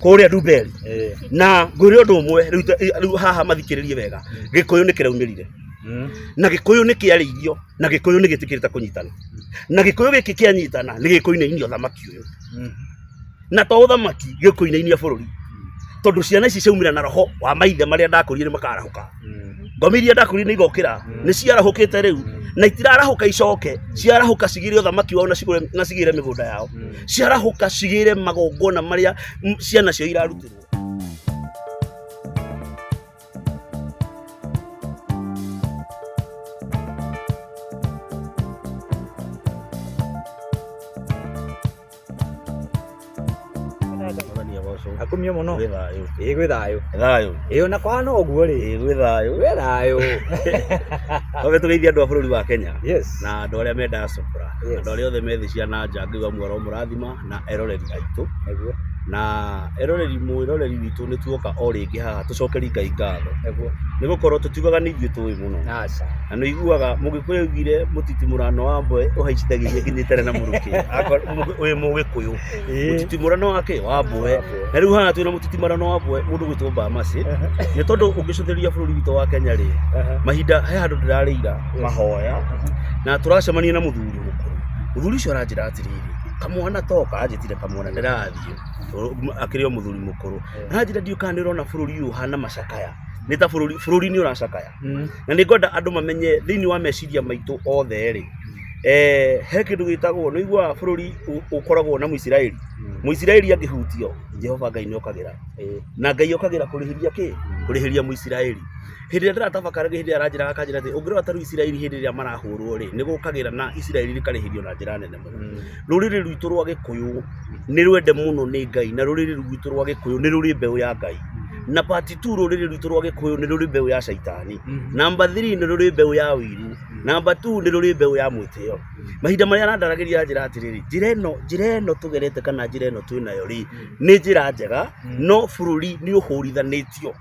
Kũrĩa Ndumberi. Na ngwĩre ũndũ ũmwe rĩu rĩu haha mathikĩrĩrie wega, Gĩkũyũ nĩ kĩraumĩrire na Gĩkũyũ nĩ kĩarĩirio na Gĩkũyũ nĩ gĩtĩkĩrĩte kũnyitana, na Gĩkũyũ gĩkĩ kĩanyitana nĩ gĩkũinainia ũthamaki ũyũ, na to ũthamaki, gĩkũinainia bũrũri, tondũ ciana ici ciaumĩra na roho wa maithe marĩa ndakũrire nĩ makarahũka. Ngomi iria ndakũrire nĩ igokĩra, nĩ ciarahũkĩte rĩu na itirarahũka icoke, ciarahũka cigĩre ũthamaki wao na cigũre na cigĩre mĩgũnda yao, ciarahũka cigĩre magongona marĩa ciana ciao irarutĩrwo. Mwathani agocwo. Akumio mũno. Gwĩ thayũ. Ĩĩ gwĩ thayũ. Thayũ. Ĩĩ ona kũhana ũguo rĩ. Ĩĩ gwĩ thayũ. Gwĩ thayũ. Twambe tũgeithie andũ a bũrũri wa Kenya. Yes. Na andũ arĩa me diaspora. Yes. Andũ arĩa othe me thĩ cia na nja, Ngai wa muoyo aromũrathima na eroreri aitũ. Nĩguo. Na eroreri mwĩroreri witũ nĩ tuoka o rĩngĩ haha tũcokerie Ngai ngatho. Nĩguo. Nĩ gũkorwo tũtiugaga nĩ ithuĩ tũĩ mũno. Aca. Na nĩ ũiguaga Mũgĩkũyũ augire mũtitimũrano wa mbwe ũhaicithagĩria nginya ĩtarĩ na mũrukĩ. Akorwo wĩ Mũgĩkũyũ. Mũtitimũrano wa kĩ? Wa mbwe. Na rĩu haha twĩna mũtitimũrano wa mbwe mũndũ ũgwĩtwo Bamasi. Nĩ tondũ ũngĩcũthĩrĩria bũrũri witũ wa Kenya rĩ, mahinda he handũ ndĩrarĩira mahoya na tũracemania na mũthuri mũkũrũ. Mũthuri ũcio aranjĩra atĩrĩrĩ, kamwana toka, anjĩtire kamwana ndĩrathiĩ, akĩrĩ o mũthuri mũkũrũ. Aranjĩra ndiũĩ kana nĩ ũrona bũrũri ũyũ ũhana macakaya, nĩ ta bũrũri, bũrũri nĩ ũracakaya. Na nĩ ngwenda andũ mamenye thĩinĩ wa meciria maitũ othe rĩ, he kĩndũ gĩtagwo, nĩ ũiguaga bũrũri ũkoragwo na Mũisiraeli. Mũisiraeli angĩhutio, Jehova Ngai nĩ okagĩra. Na Ngai okagĩra kũrĩhĩria kĩ? Kũrĩhĩria Mũisiraeli. Hĩndĩ ĩrĩa ndĩratafakari hĩndĩ ĩrĩa aranjĩraga akanjĩra atĩ ũngĩrora ta rĩu Isiraeli hĩndĩ ĩrĩa marahũrwo rĩ, nĩ gũkagĩra na Isiraeli rĩkarĩhĩrio na njĩra nene mũno. Rũrĩrĩ rwitũ rwa Gĩkũyũ nĩ rwende mũno nĩ Ngai na rũrĩrĩ rwitũ rwa Gĩkũyũ nĩ rũrĩ mbeũ ya Ngai. Na part two rũrĩrĩ rwitũ rwa Gĩkũyũ nĩ rũrĩ mbeũ ya caitani. Number three nĩ rũrĩ mbeũ ya ũiru. Number two nĩ rũrĩ mbeũ ya mwĩtĩo. Mahinda marĩa arandaragĩria anjĩra atĩrĩrĩ, njĩra ĩno njĩra ĩno tũgerete kana njĩra ĩno twĩnayo rĩ, nĩ njĩra njega no bũrũri nĩ ũhũrithanĩtio.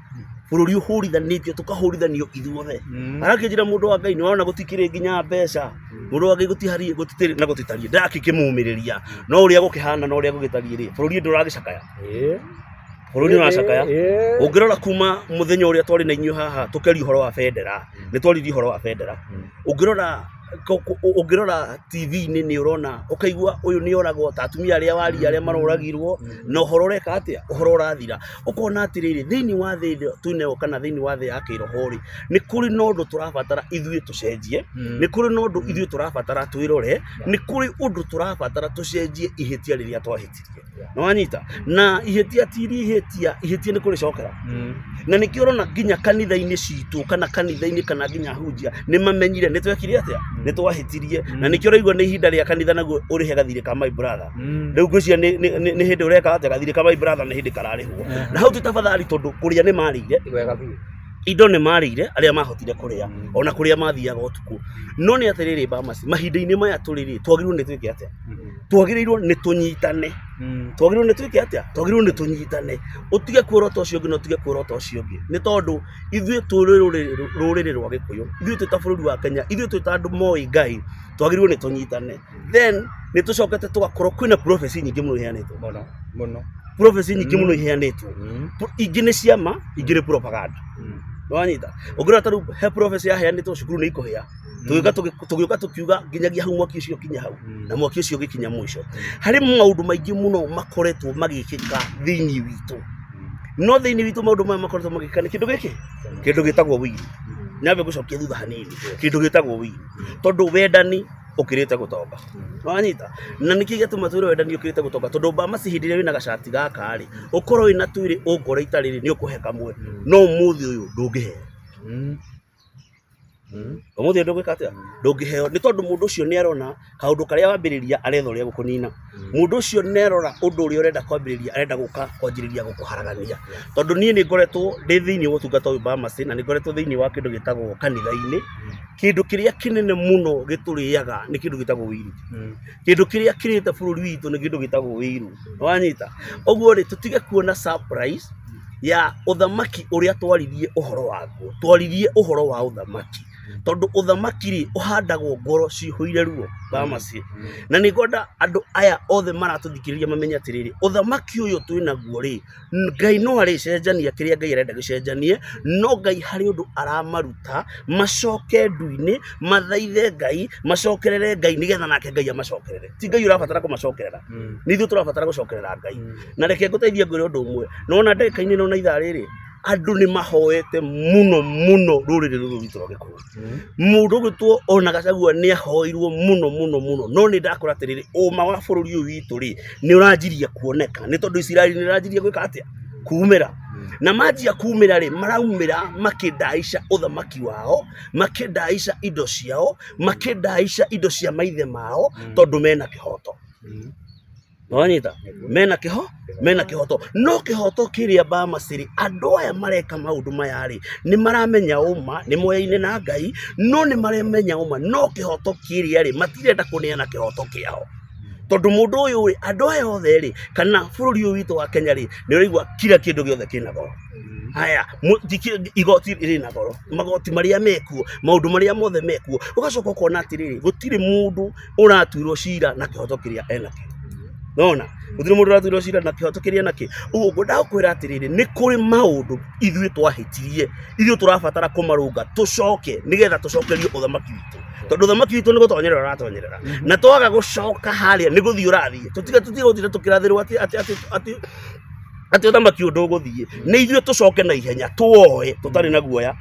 Bũrũri ũhũrithanĩtio tũkahũrithanio ithuothe. Arakĩnjĩra mũndũ wa Ngai nĩ wona gũtikĩrĩ nginya mbeca, mũndũ wa Ngai gũtiharĩ gũtirĩ na gũtitariĩ. Ndĩrakĩmũmĩrĩria no ũrĩa gũkĩhana na ũrĩa gũgĩtariĩ rĩ, bũrũri ndũragĩcakaya. Bũrũri nĩ ũracakaya. Ũngĩrora kuma mũthenya ũrĩa twarĩ na inyuĩ haha tũkĩaria ũhoro wa bendera, nĩ twaririe ũhoro wa bendera. Ũngĩrora ũngĩrora TV-inĩ nĩ ũrona ũkaigua ũyũ nĩ oragwo ta atumia arĩa waria arĩa maroragirwo na ũhoro ũreka atĩa? Ũhoro ũrathira. Ũkona atĩrĩrĩ, thĩinĩ wa thĩ ĩno twĩnayo kana thĩinĩ wa thĩ ya kĩroho rĩ, nĩ kũrĩ na ũndũ tũrabatara ithuĩ tũcenjie, nĩ kũrĩ na ũndũ ithuĩ tũrabatara twĩrore, nĩ kũrĩ ũndũ tũrabatara tũcenjie ihĩtia rĩrĩa twahĩtirie. Nĩwanyita? Na ihĩtia ti ihĩtia, ihĩtia nĩ kũrĩcokera. Na nĩkĩo ũrona nginya kanitha-inĩ citũ kana kanitha-inĩ kana nginya ahunjia nĩ mamenyire nĩ twekire atĩa? Nĩ twahĩtirie. Na nĩkĩo ũraigua nĩ ihinda rĩa kanitha naguo ũrĩhe gathirĩ ka my brother. Rĩu ngwĩciria nĩ hĩndĩ ũreka atĩa? Gathirĩ ka my brother nĩ hĩndĩ kararĩhwo. Na hau ti tafadhali tondũ kũrĩa nĩ marĩire. Wega biũ. Indo nĩ marĩire arĩa mahotire kũrĩa ona kũrĩa mathiaga ũtukũ. No nĩ atĩrĩrĩ Bamasi, mahinda-inĩ maya tũrĩ rĩ, twagĩrĩirwo nĩ twĩke atĩa? Twagĩrĩirwo nĩ tũnyitane. Twagĩrĩirwo nĩ twĩke atĩa? Twagĩrĩirwo nĩ tũnyitane. Ũtige kuorota ũcio ũngĩ na ũtige kuorota ũcio ũngĩ. Nĩ tondũ ithuĩ tũrĩ rũrĩrĩ rwa Gĩkũyũ, ithuĩ twĩ ta bũrũri wa Kenya, ithuĩ twĩ ta andũ moĩ Ngai, twagĩrĩirwo nĩ tũnyitane. Then nĩ tũcokete tũgakorwo kwĩna prophecy nyingĩ mũno iheanĩtwo. Mũno, mũno. Prophecy nyingĩ mũno iheanĩtwo. Ingĩ nĩ ciama, ingĩ nĩ propaganda. Nĩwanyita? Ũngĩrora ta rĩu he prophecy yaheanĩtwo cukuru nĩ ikũhĩa. Tũgĩũka tũgĩũka tũkiuga nginyagia hau mwaki ũcio ũkinye hau na mwaki ũcio ũgĩkinya mũico. Harĩ maũndũ maingĩ mũno makoretwo magĩkĩka thĩinĩ witũ. No thĩinĩ witũ maũndũ maya makoretwo magĩkĩka nĩ kĩndũ gĩkĩ, kĩndũ gĩtagwo ũiru. Nyambe gũcokia thutha hanini, kĩndũ gĩtagwo ũiru. Tondũ wendani ũkĩrĩte gũtonga. Nĩwanyita? Na nĩkĩ gĩatũma twĩre wendani ũkĩrĩte gũtonga? Tondũ Bamasi hĩndĩ ĩrĩa wĩna gacati gaka rĩ, ũkorwo wĩna twĩrĩ ũngore itarĩ rĩ, nĩ ũkũhe kamwe. No ũmũthĩ ũyũ ndũngĩheo. Ũmũthĩ ũyũ ndũgwĩka atĩa? Ndũngĩheo. Nĩ tondũ mũndũ ũcio nĩ arona kaũndũ karĩa wambĩrĩria aretha ũrĩa egũkũnina. Mũndũ ũcio nĩ arora ũndũ ũrĩa ũrenda kwambĩrĩria arenda gũka kwanjĩrĩria gũkũharagania. Tondũ niĩ nĩ ngoretwo ndĩ thĩinĩ wa ũtungata ũyũ Bamasi na nĩ ngoretwo thĩinĩ wa kĩndũ gĩtagwo kanitha-inĩ. Kĩndũ kĩrĩa kĩnene mũno gĩtũrĩaga nĩ kĩndũ gĩtagwo ũiru. Kĩndũ kĩrĩa kĩrĩte bũrũri witũ nĩ kĩndũ gĩtagwo ũiru. Nĩwanyita? Ũguo rĩ, tũtige kuona surprise ya ũthamaki ũrĩa twaririe ũhoro waguo. Twaririe ũhoro wa ũthamaki. Tondũ ũthamaki rĩ, ũhandagwo ngoro cihũire ruo Bamasi. Na nĩ ngwenda andũ aya othe maratũthikĩrĩria mamenye atĩrĩrĩ, ũthamaki ũyũ twĩ naguo rĩ, Ngai no arĩcenjania kĩrĩa Ngai arenda gĩcenjanie, no Ngai harĩ ũndũ aramaruta macoke ndu-inĩ, mathaithe Ngai, macokerere Ngai nĩgetha nake Ngai amacokerere. Ti Ngai ũrabatara kũmacokerera, nĩ ithuĩ tũrabatara gũcokerera Ngai. Na reke ngũteithie ngwĩre ũndũ ũmwe, nĩwona ndagĩka-inĩ ĩno na ithaa rĩrĩ, andũ nĩ mahoete mũno mũno rũrĩrĩ rũrũ rwitũ rwa Gĩkũyũ. Mũndũ ũgwĩtwo ona Gachagua nĩ ahoirwo mũno mũno mũno, no nĩ ndakora atĩrĩrĩ, ũma wa bũrũri ũyũ witũ rĩ, nĩ ũranjirie kuoneka, nĩ tondũ Isiraeli nĩ ĩranjirie gwĩka atĩa? Kumĩra. Na manjia kumĩra rĩ, maraumĩra makĩndaica ũthamaki wao, makĩndaica indo ciao, makĩndaica indo cia maithe mao, tondũ mena kĩhoto. Nĩwanyita? Mena kĩho mena kĩhoto no kĩhoto kĩrĩa Bamasi rĩ, andũ aya mareka maũndũ maya rĩ, nĩ maramenya ũma, nĩ moyaine na Ngai, no nĩ maramenya ũma, no kĩhoto kĩrĩa rĩ, matirenda kũneana kĩhoto kĩao. Tondũ mũndũ ũyũ rĩ, andũ aya othe rĩ, kana bũrũri ũyũ witũ wa Kenya rĩ, nĩ ũraigua kila kĩndũ gĩothe kĩna goro. Haya, igoti rĩna goro, magoti marĩa mekuo, maũndũ marĩa mothe mekuo, ũgacoka ũkona atĩrĩrĩ, gũtirĩ mũndũ ũratuĩrwo cira na kĩhoto kĩrĩa enakĩo. Nona gũtirĩ mũndũ ũratuĩrwo cira na kĩhoto kĩrĩa enakĩo. Ũguo ngwendaga gũkwĩra atĩrĩrĩ, nĩ kũrĩ maũndũ ithuĩ twahĩtirie, ithuĩ tũrabatara kũmarũnga tũcoke nĩgetha tũcokerio ũthamaki witũ, tondũ ũthamaki witũ nĩ gũtonyerera ũratonyerera, na twaga gũcoka harĩa nĩ gũthiĩ ũrathiĩ. Tũtiga tũtige gũtinda tũkĩrathĩrwo atĩ atĩ atĩ atĩ atĩ ũthamaki ũyũ ndũgũthiĩ. Nĩ ithuĩ tũcoke na ihenya tuoe tũtarĩ na guoya.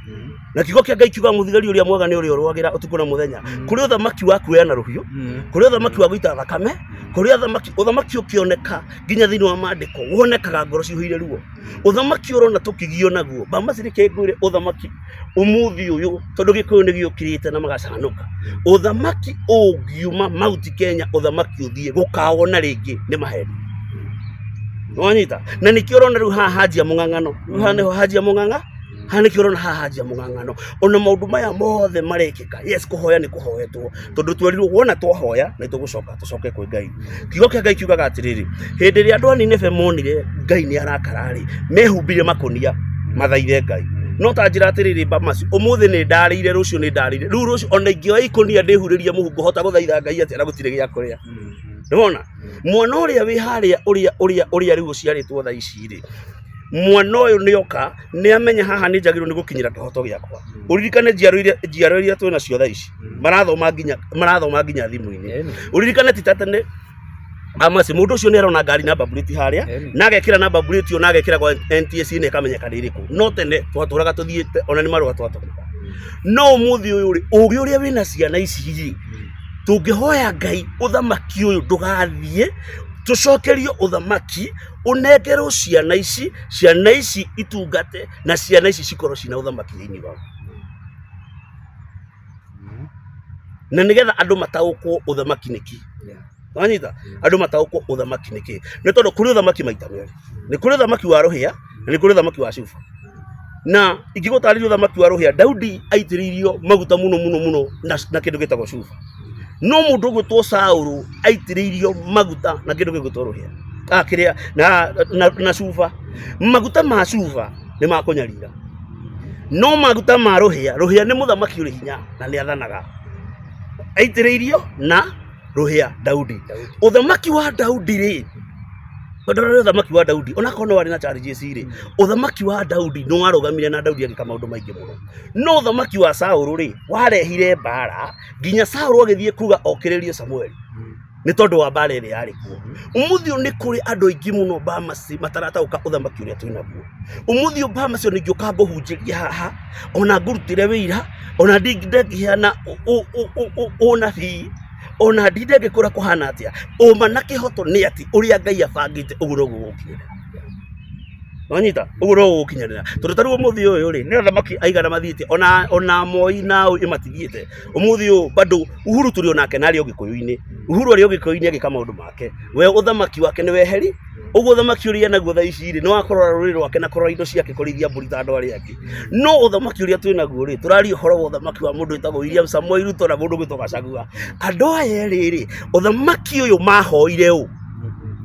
Na kiugo kĩa Ngai kiugaga mũthigari ũrĩa mwega nĩ ũrĩa ũrũagĩra ũtukũ na mũthenya. Kũrĩ ũthamaki wa kuoya na rũhiũ, kũrĩ ũthamaki wa gũita thakame, kũrĩ ũthamaki, ũthamaki ũkĩoneka nginya thĩinĩ wa maandĩko wonekaga ngoro cihũire ruo. Ũthamaki ũrona tũkĩgio naguo, Bamasi reke ngwĩre ũthamaki ũmũthĩ ũyũ tondũ Gĩkũyũ nĩ gĩũkĩrĩte na magacanũka, ũthamaki ũngiuma Mount Kenya ũthamaki ũthiĩ gũkawona rĩngĩ nĩ maheni. Nĩwanyita? Na nĩkĩo ũrona rĩu haha hanjia mũng'ang'ano, rĩu haha nĩho hanjia mũng'ang'a haha nĩkĩo ũrona haha hanjia mũng'ang'ano. Ona maũndũ maya mothe marekĩka, yes kũhoya nĩ kũhoetwo, tondũ twerirwo wona twahoya nĩ tũgũcoka tũcoke kwĩ Ngai. Kiugo kĩa Ngai kiugaga atĩrĩrĩ, hĩndĩ ĩrĩa andũ a Nineve monire Ngai nĩ arakara rĩ, mehumbire makũnia mathaithe Ngai. No ta njĩra atĩrĩrĩ Bamasi, ũmũthĩ nĩ ndarĩire, rũciũ nĩ ndarĩire, rĩu rũciũ ona ingĩoya ikũnia ndĩhurĩrie mũhu ngũhota gũthaitha Ngai atĩa na gũtirĩ gĩa kũrĩa? Nĩwona? Mwana ũrĩa wĩ harĩa ũrĩa ũrĩa ũrĩa rĩu ũciarĩtwo thaa ici rĩ, mwana ũyũ nĩoka nĩ amenya haha nĩ njagĩrĩirwo nĩ gũkinyĩra kĩhoto gĩakwa. Ũririkane njiaro iria njiaro iria twĩ nacio thaa ici marathoma nginya marathoma nginya thimũ-inĩ. Ũririkane ti ta tene Amasi mũndũ ũcio nĩ arona ngari namba plate harĩa na agekĩra namba plate ĩyo na agekĩra kwa NTSA na ĩkamenyeka nĩ ĩrĩkũ. No tene twatũraga tũthiĩte ona nĩ marũa twatũmaga. No ũmũthĩ ũyũ rĩ, ũgĩ ũrĩa wĩna ciana ici rĩ, tũngĩhoya Ngai ũthamaki ũyũ ndũgathiĩ, tũcokerio ũthamaki, ũnengerwo ciana ici, ciana ici itungate na ciana ici cikorwo ciĩna ũthamaki thĩinĩ wao. Na nĩgetha andũ mataũkwo ũthamaki nĩ kĩ. Wanyita? Andũ mataũkwo ũthamaki nĩ kĩ. Nĩ tondũ kũrĩ ũthamaki maita merĩ. Nĩ kũrĩ ũthamaki wa rũhĩa na nĩ kũrĩ ũthamaki wa cuba. Na ingĩgũtarĩria ũthamaki wa rũhĩa, Daudi aitĩrĩirio maguta mũno mũno mũno na kĩndũ gĩtagwo cuba. No mũndũ ũgwĩtwo Saũlũ aitĩrĩirio maguta na kĩndũ gĩgwĩtwo rũhĩa. Ah, kĩrĩa na cuba. Maguta ma cuba nĩ ma kũnyarira. No maguta ma rũhĩa, rũhĩa nĩ mũthamaki ũrĩ hinya na nĩ athanaga. Aitĩrĩirio na rũhĩa Daudi. Ũthamaki wa Daudi rĩ, ndorore ũthamaki wa Daudi onakorwo no warĩ na challenges rĩ, ũthamaki wa Daudi nĩ warũgamire na Daudi agĩka maũndũ maingĩ mũno. No ũthamaki wa Saũlũ rĩ, warehire mbara nginya Saũlũ agĩthiĩ kuga okĩrĩrie Samueli nĩ tondũ wa mbara ĩrĩa yarĩ kuo. Ũmũthĩ ũyũ nĩ kũrĩ andũ aingĩ mũno Bamasi matarataũka ũthamaki ũrĩa twĩ naguo. Ũmũthĩ ũyũ Bamasi ona ingĩũka ngũhunjĩrie haha, ona ngũrutĩre wĩira, ona ndinde ngĩheana ũnabii, ona ndinde ngĩkwĩra kũhana atĩa, ũma na kĩhoto nĩ atĩ ũrĩa Ngai abangĩte ũguo noguo gũgũkinyĩra. Wanyita? Ũguo noguo gũgũkinyanĩra. Tondũ ta rĩu ũmũthĩ ũyũ rĩ, nĩ athamaki aigana mathiĩte, ona Moi na ũ matithiĩte. Ũmũthĩ ũyũ bado Uhuru tũrĩ onake na arĩ o Gĩkũyũ-inĩ. Uhuru arĩ o Gĩkũyũ-inĩ agĩka maũndũ make. We ũthamaki wake nĩ weheri, ũguo ũthamaki ũrĩa enaguo thaa ici rĩ, nĩ wa kũrora rũrĩrĩ rwake na kũrora indo ciake kũrĩithia mbũri ta andũ arĩa angĩ. No ũthamaki ũrĩa twĩ naguo rĩ, tũraria ũhoro wa ũthamaki wa mũndũ wĩtagwo William Samoei Ruto na mũndũ ũgwĩtwo Gachagua. Andũ aya erĩ rĩ, ũthamaki ũyũ mahoire ũ?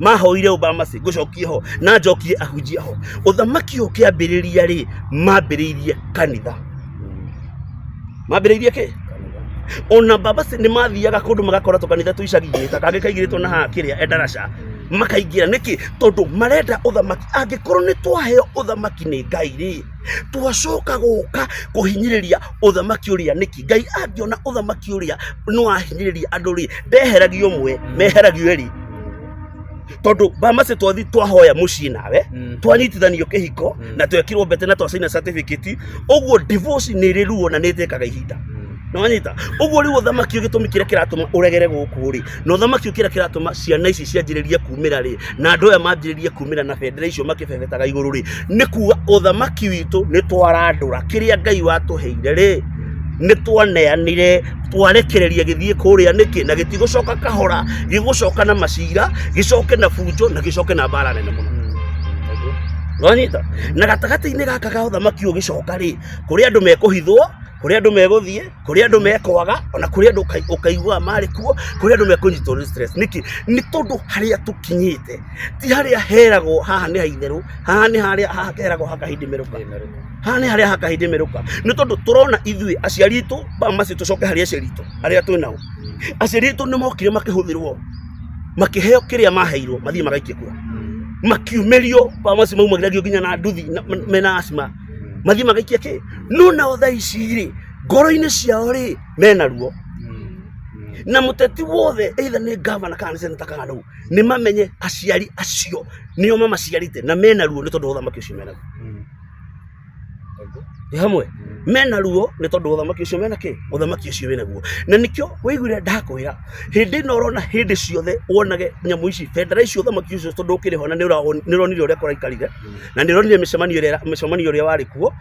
Mahoire ũ Bamasi? Ngũcokie ho na njokie ahunjia ho. Ũthamaki ũyũ ũkĩambĩrĩria rĩ, mambĩrĩirie kanitha. Mambĩrĩirie kĩ? Ona baba nĩ mathiaga kũndũ magakora tũkanitha twĩ icagi-inĩ ta kangĩ kaigĩrĩtwo na haha kĩrĩa Endarasha, makaingĩra nĩkĩ? Tondũ marenda ũthamaki. Angĩkorwo nĩ twaheo ũthamaki nĩ Ngai rĩ, twacoka gũka kũhinyĩrĩria ũthamaki ũrĩa nĩkĩ? Ngai angĩona ũthamaki ũrĩa nĩ wahinyĩrĩria andũ rĩ, ndeheragio ũmwe, meheragio erĩ. Tondũ bamacĩ twathi twahoya mũciĩ nawe, twanyitithanio kĩhiko na twekirwo mbete na twacaina certificate, ũguo divorce nĩ ĩrĩ ruo na nĩ ĩtĩkaga ihinda. Nĩwanyita? Ũguo rĩu ũthamaki ũyũ gĩtũmi kĩrĩa kĩratũma ũregere gũkũ rĩ, na ũthamaki ũyũ kĩrĩa kĩratũma ciana ici cianjĩrĩrie kumĩra rĩ, na andũ aya manjĩrĩrie kumĩra na bendera icio makĩbebetaga igũrũ rĩ, nĩ kuga ũthamaki witũ nĩ twarandũra kĩrĩa Ngai watũheire rĩ, nĩ twaneanire twarekereria gĩthiĩ kũrĩa nĩkĩ, na gĩtigũcoka kahora, gĩgũcoka na macira, gĩcoke na bunjo na gĩcoke na mbara nene mũno. Nĩwanyita? Na gatagatĩ-inĩ gaka ga ũthamaki ũyũ ũgĩcoka rĩ, kũrĩ andũ mekũhithwo, kũrĩ andũ megũthiĩ, kũrĩ andũ mekwaga, ona kũrĩ andũ ũkaigua marĩ kuo, kũrĩ andũ mekũnyitwo nĩ stress. Nĩkĩ? Nĩ tondũ harĩa tũkinyĩte ti harĩa heragwo haha nĩ haitherũ, haha nĩ harĩa haha heragwo hakahindĩmĩrũka, haha nĩ harĩa hakahindĩmĩrũka. Nĩ tondũ tũrona ithuĩ aciari aitũ, macio tũcoke harĩ aciari aitũ arĩa twĩ nao. Aciari aitũ nĩ mokire makĩhũthĩrwo, makĩheo kĩrĩa maheirwo mathiĩ magaikie kura, makiumĩrio macio maumagĩragio nginya na nduthi mena asthma, mathiĩ magaikie kĩ. No nao thaa ici rĩ, ngoro-inĩ ciao rĩ, mena ruo. Na mũteti wothe either nĩ gavana kana nĩ seneta kana nũ, nĩ mamenye aciari acio nĩo mamaciarĩte na mena ruo nĩ tondũ wa ũthamaki ũcio menaguo. Nĩ hamwe mena ruo nĩ tondũ wa ũthamaki ũcio mena kĩ, ũthamaki ũcio wĩnaguo. Na nĩkĩo wĩiguire ndakwĩra hĩndĩ ĩno ũrona hĩndĩ ciothe wonage nyamũ ici bendera icio ũthamaki ũcio tondũ ũkĩrĩ ho na nĩ ũronire ũrĩa kũraikarire, na nĩ ũronire mĩcemanio ĩrĩa mĩcemanio ĩrĩa warĩ kuo,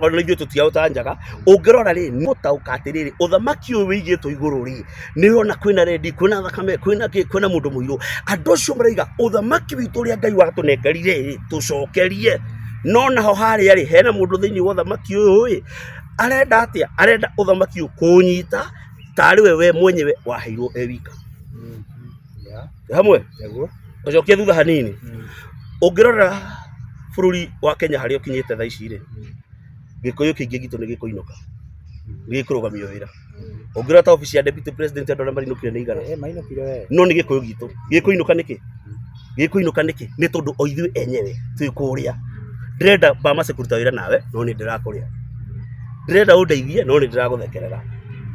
ona ithuĩ tũtiaũtanjaga. Ũngĩrora rĩ, nĩ gũtaũka atĩrĩrĩ, ũthamaki ũyũ wĩigĩtwo igũrũ rĩ, nĩ ũrona kwĩna rendi, kwĩna thakame, kwĩna kĩ, kwĩna mũndũ mũirũ. Andũ acio maraiga ũthamaki witũ ũrĩa Ngai watũnengerire rĩ, tũcokerie. No naho harĩa rĩ, hena mũndũ thĩinĩ wa ũthamaki ũyũ ĩ, arenda atĩa? Arenda ũthamaki ũyũ kũũnyita tarĩ we we mwenyewe waheirwo e wika. Hamwe? Ũcokie thutha hanini. Ũngĩrora bũrũri wa Kenya harĩa ũkinyĩte thaa ici rĩ, Gĩkũyũ kĩingĩ gitũ nĩ gĩkũinũka, nĩ gĩkũrũgamio wĩra. Ũngĩrora ta obici ya deputy president andũ arĩa marinũkire nĩ igana. Mainũkire we. No nĩ Gĩkũyũ gitũ. Gĩkũinũka nĩkĩ? Gĩkũinũka nĩkĩ? Nĩ tondũ o ithuĩ enyewe twĩ kũrĩa. Ndĩrenda Bamase kũruta wĩra nawe, no nĩ ndĩrakũrĩa. Ndĩrenda ũndeithie, no nĩ ndĩragũthekerera.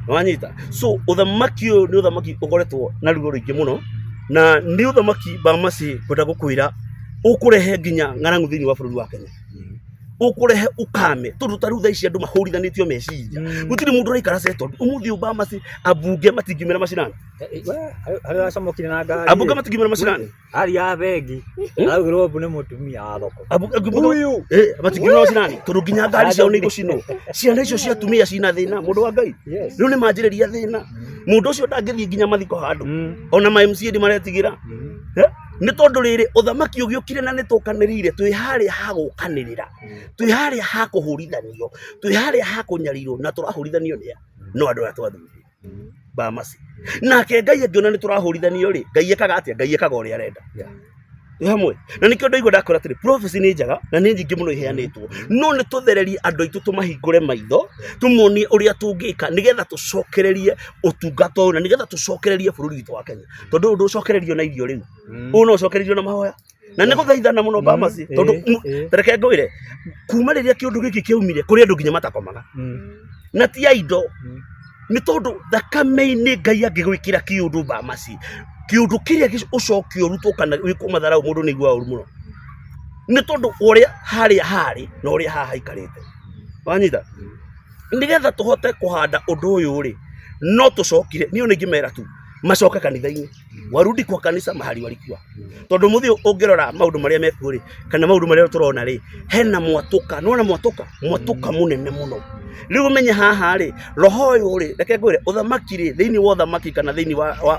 Nĩwanyita? So ũthamaki ũyũ nĩ ũthamaki ũkoretwo na ruo rũingĩ mũno, na nĩ ũthamaki Bamase ngwenda gũkwĩra ũkũrehe nginya ng'aragu thĩinĩ wa bũrũri wa Kenya. Ũkũrehe ũkame tondũ ta rĩu thaa ici andũ mahũrithanĩtio meciria, gũtirĩ mũndũ ũraikara settled. Ũmũthĩ ũyũ Bamase ambunge matingiumĩra macinani. Harĩa ũracomokire na ngari. Ambunge matingiumĩra macinani. Ari ya bengi. Araugĩrwo mbu nĩ mũtumia wa thoko. Ũyũ. Matingiumĩra macinani tondũ nginya ngari ciao nĩ igũcinwo. Ciana icio cia atumia cina thĩna, mũndũ wa Ngai. Rĩu nĩ manjĩrĩria thĩna. Mũndũ ũcio ndangĩthiĩ nginya mathiko handũ. Ona ma MCA nĩ maretigĩra. Nĩ tondũ rĩrĩ ũthamaki ũgĩũkire na nĩ tũkanĩrĩire, twĩ harĩa ha gũkanĩrĩra, twĩ harĩa ha kũhũrithanio, twĩ harĩa ha kũnyarirwo, na tũrahũrithanio nĩ a? No andũ aya twathurire Bamasi. Nake Ngai angĩona nĩ tũrahũrithanio rĩ, Ngai ekaga atĩa? Ngai ekaga ũrĩa arenda. Twĩ hamwe na nĩkĩo ndaigua ndakwĩra atĩrĩ, prophecy nĩ njega na nĩ nyingĩ mũno iheanĩtwo, no nĩ tũthererie andũ aitũ, tũmahingũre maitho, tũmonie ũrĩa tũngĩka nĩgetha tũcokererie ũtungata ũyũ na nĩgetha tũcokererie bũrũri witũ wa Kenya. Tondũ ũyũ ndũcokererio na irio rĩu, ũyũ no ũcokererio na mahoya na nĩ gũthaithana mũno Bamasi, tondũ tareke ngwĩre, kuma rĩrĩa kĩũndũ gĩkĩ kĩaumire kũrĩ andũ nginya matakomaga na ti a indo, nĩ tondũ thakame-inĩ Ngai angĩgwĩkĩra kĩũndũ Bamasi, kĩũndũ kĩrĩa ũcoke ũrutwo kana wĩkwo matharaũ mũndũ nĩ aiguaga ũru mũno, nĩ tondũ ũrĩa harĩa harĩ na ũrĩa haha haikarĩte. Wanyita? Nĩgetha tũhote kũhanda ũndũ ũyũ rĩ, no tũcokire, niĩ ona ingĩmera tu macoke kanitha-inĩ, warudi kwa kanisa mahali walikuwa. Tondũ mũthĩ ũngĩrora maũndũ marĩa mekuo rĩ, kana maũndũ marĩa tũrona rĩ, hena mwatũka, nĩwona mwatũka, mwatũka mũnene mũno. Rĩu ũmenye haha rĩ, roho ũyũ rĩ, reke ngwĩre, ũthamaki rĩ, thĩinĩ wa ũthamaki kana thĩinĩ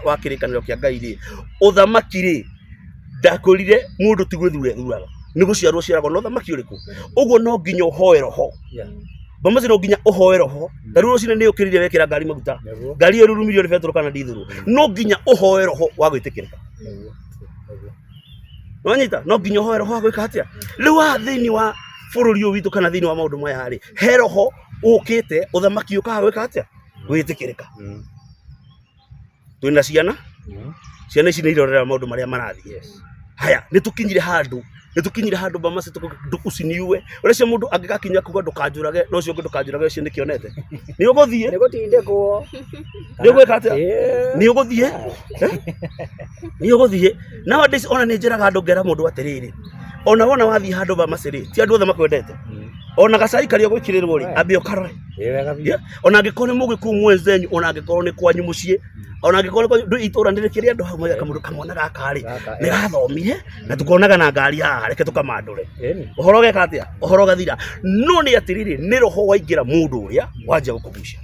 wa kĩrĩkanĩro kĩa Ngai rĩ, ũthamaki rĩ, ndakwĩrire mũndũ ti gwĩthura ethuraga, nĩ gũciarwo ũciaragwo na ũthamaki ũrĩkũ? Ũguo no nginya ũhoe roho. Bamasi no nginya ũhoe roho. Ta rĩu rũcinĩ nĩ ũkĩrire wekĩra ngari maguta, ngari ĩyo ĩrurumirio nĩ betũrũ kana ndithũrũ, no nginya ũhoe roho wa gwĩtĩkĩrĩka. Wanyita? No nginya ũhoe roho wa gwĩka atĩa? Rĩu haha thĩinĩ wa Bũrũri ũyũ witũ kana thĩinĩ wa maũndũ maya rĩ, he roho ũkĩte, ũthamaki ũkaga gwĩka atĩa? Gwĩtĩkĩrĩka. Twĩna ciana, ciana ici nĩ irorera maũndũ marĩa marathiĩ. Haya, nĩ tũkinyire handũ, nĩ tũkinyire handũ Bamasi usiniue. Ũreciria mũndũ angĩgakinya kuga ndũkanjũrage, na ũcio ũngĩ ndũkanjũrage, ũcio nĩkĩonete. Nĩ ũgũthiĩ? Nĩ gũtindĩkwo. Nĩ ũgwĩka atĩa? Nĩ ũgũthiĩ? Nĩ ũgũthiĩ? Nowadays ona nĩ njĩraga andũ ngera mũndũ atĩrĩrĩ, ona wona wathiĩ handũ Bamasi rĩ, ti andũ othe makwendete. Ona gacai karĩa ũgwĩkĩrĩrwo rĩ, ambe ũkarore. Wega biũ. Ona angĩkorwo nĩ mũgĩkũyũ mwenzenyu, ona angĩkorwo nĩ kwanyu mũciĩ, ona angĩkorwo nĩ kwanyu, ndũ itũra nĩ rĩkĩrĩ andũ hau maugaga kamũndũ kamwana gaka rĩ, Gaka, nĩ gathomire na tukonaga na ngari haha, reke tũkamandũre. Ĩni. Ũhoro ũgeka atĩa? Ũhoro ũgathira. No nĩ atĩrĩrĩ, nĩ roho waingĩra mũndũ ũrĩa wanjia gũkũgucia.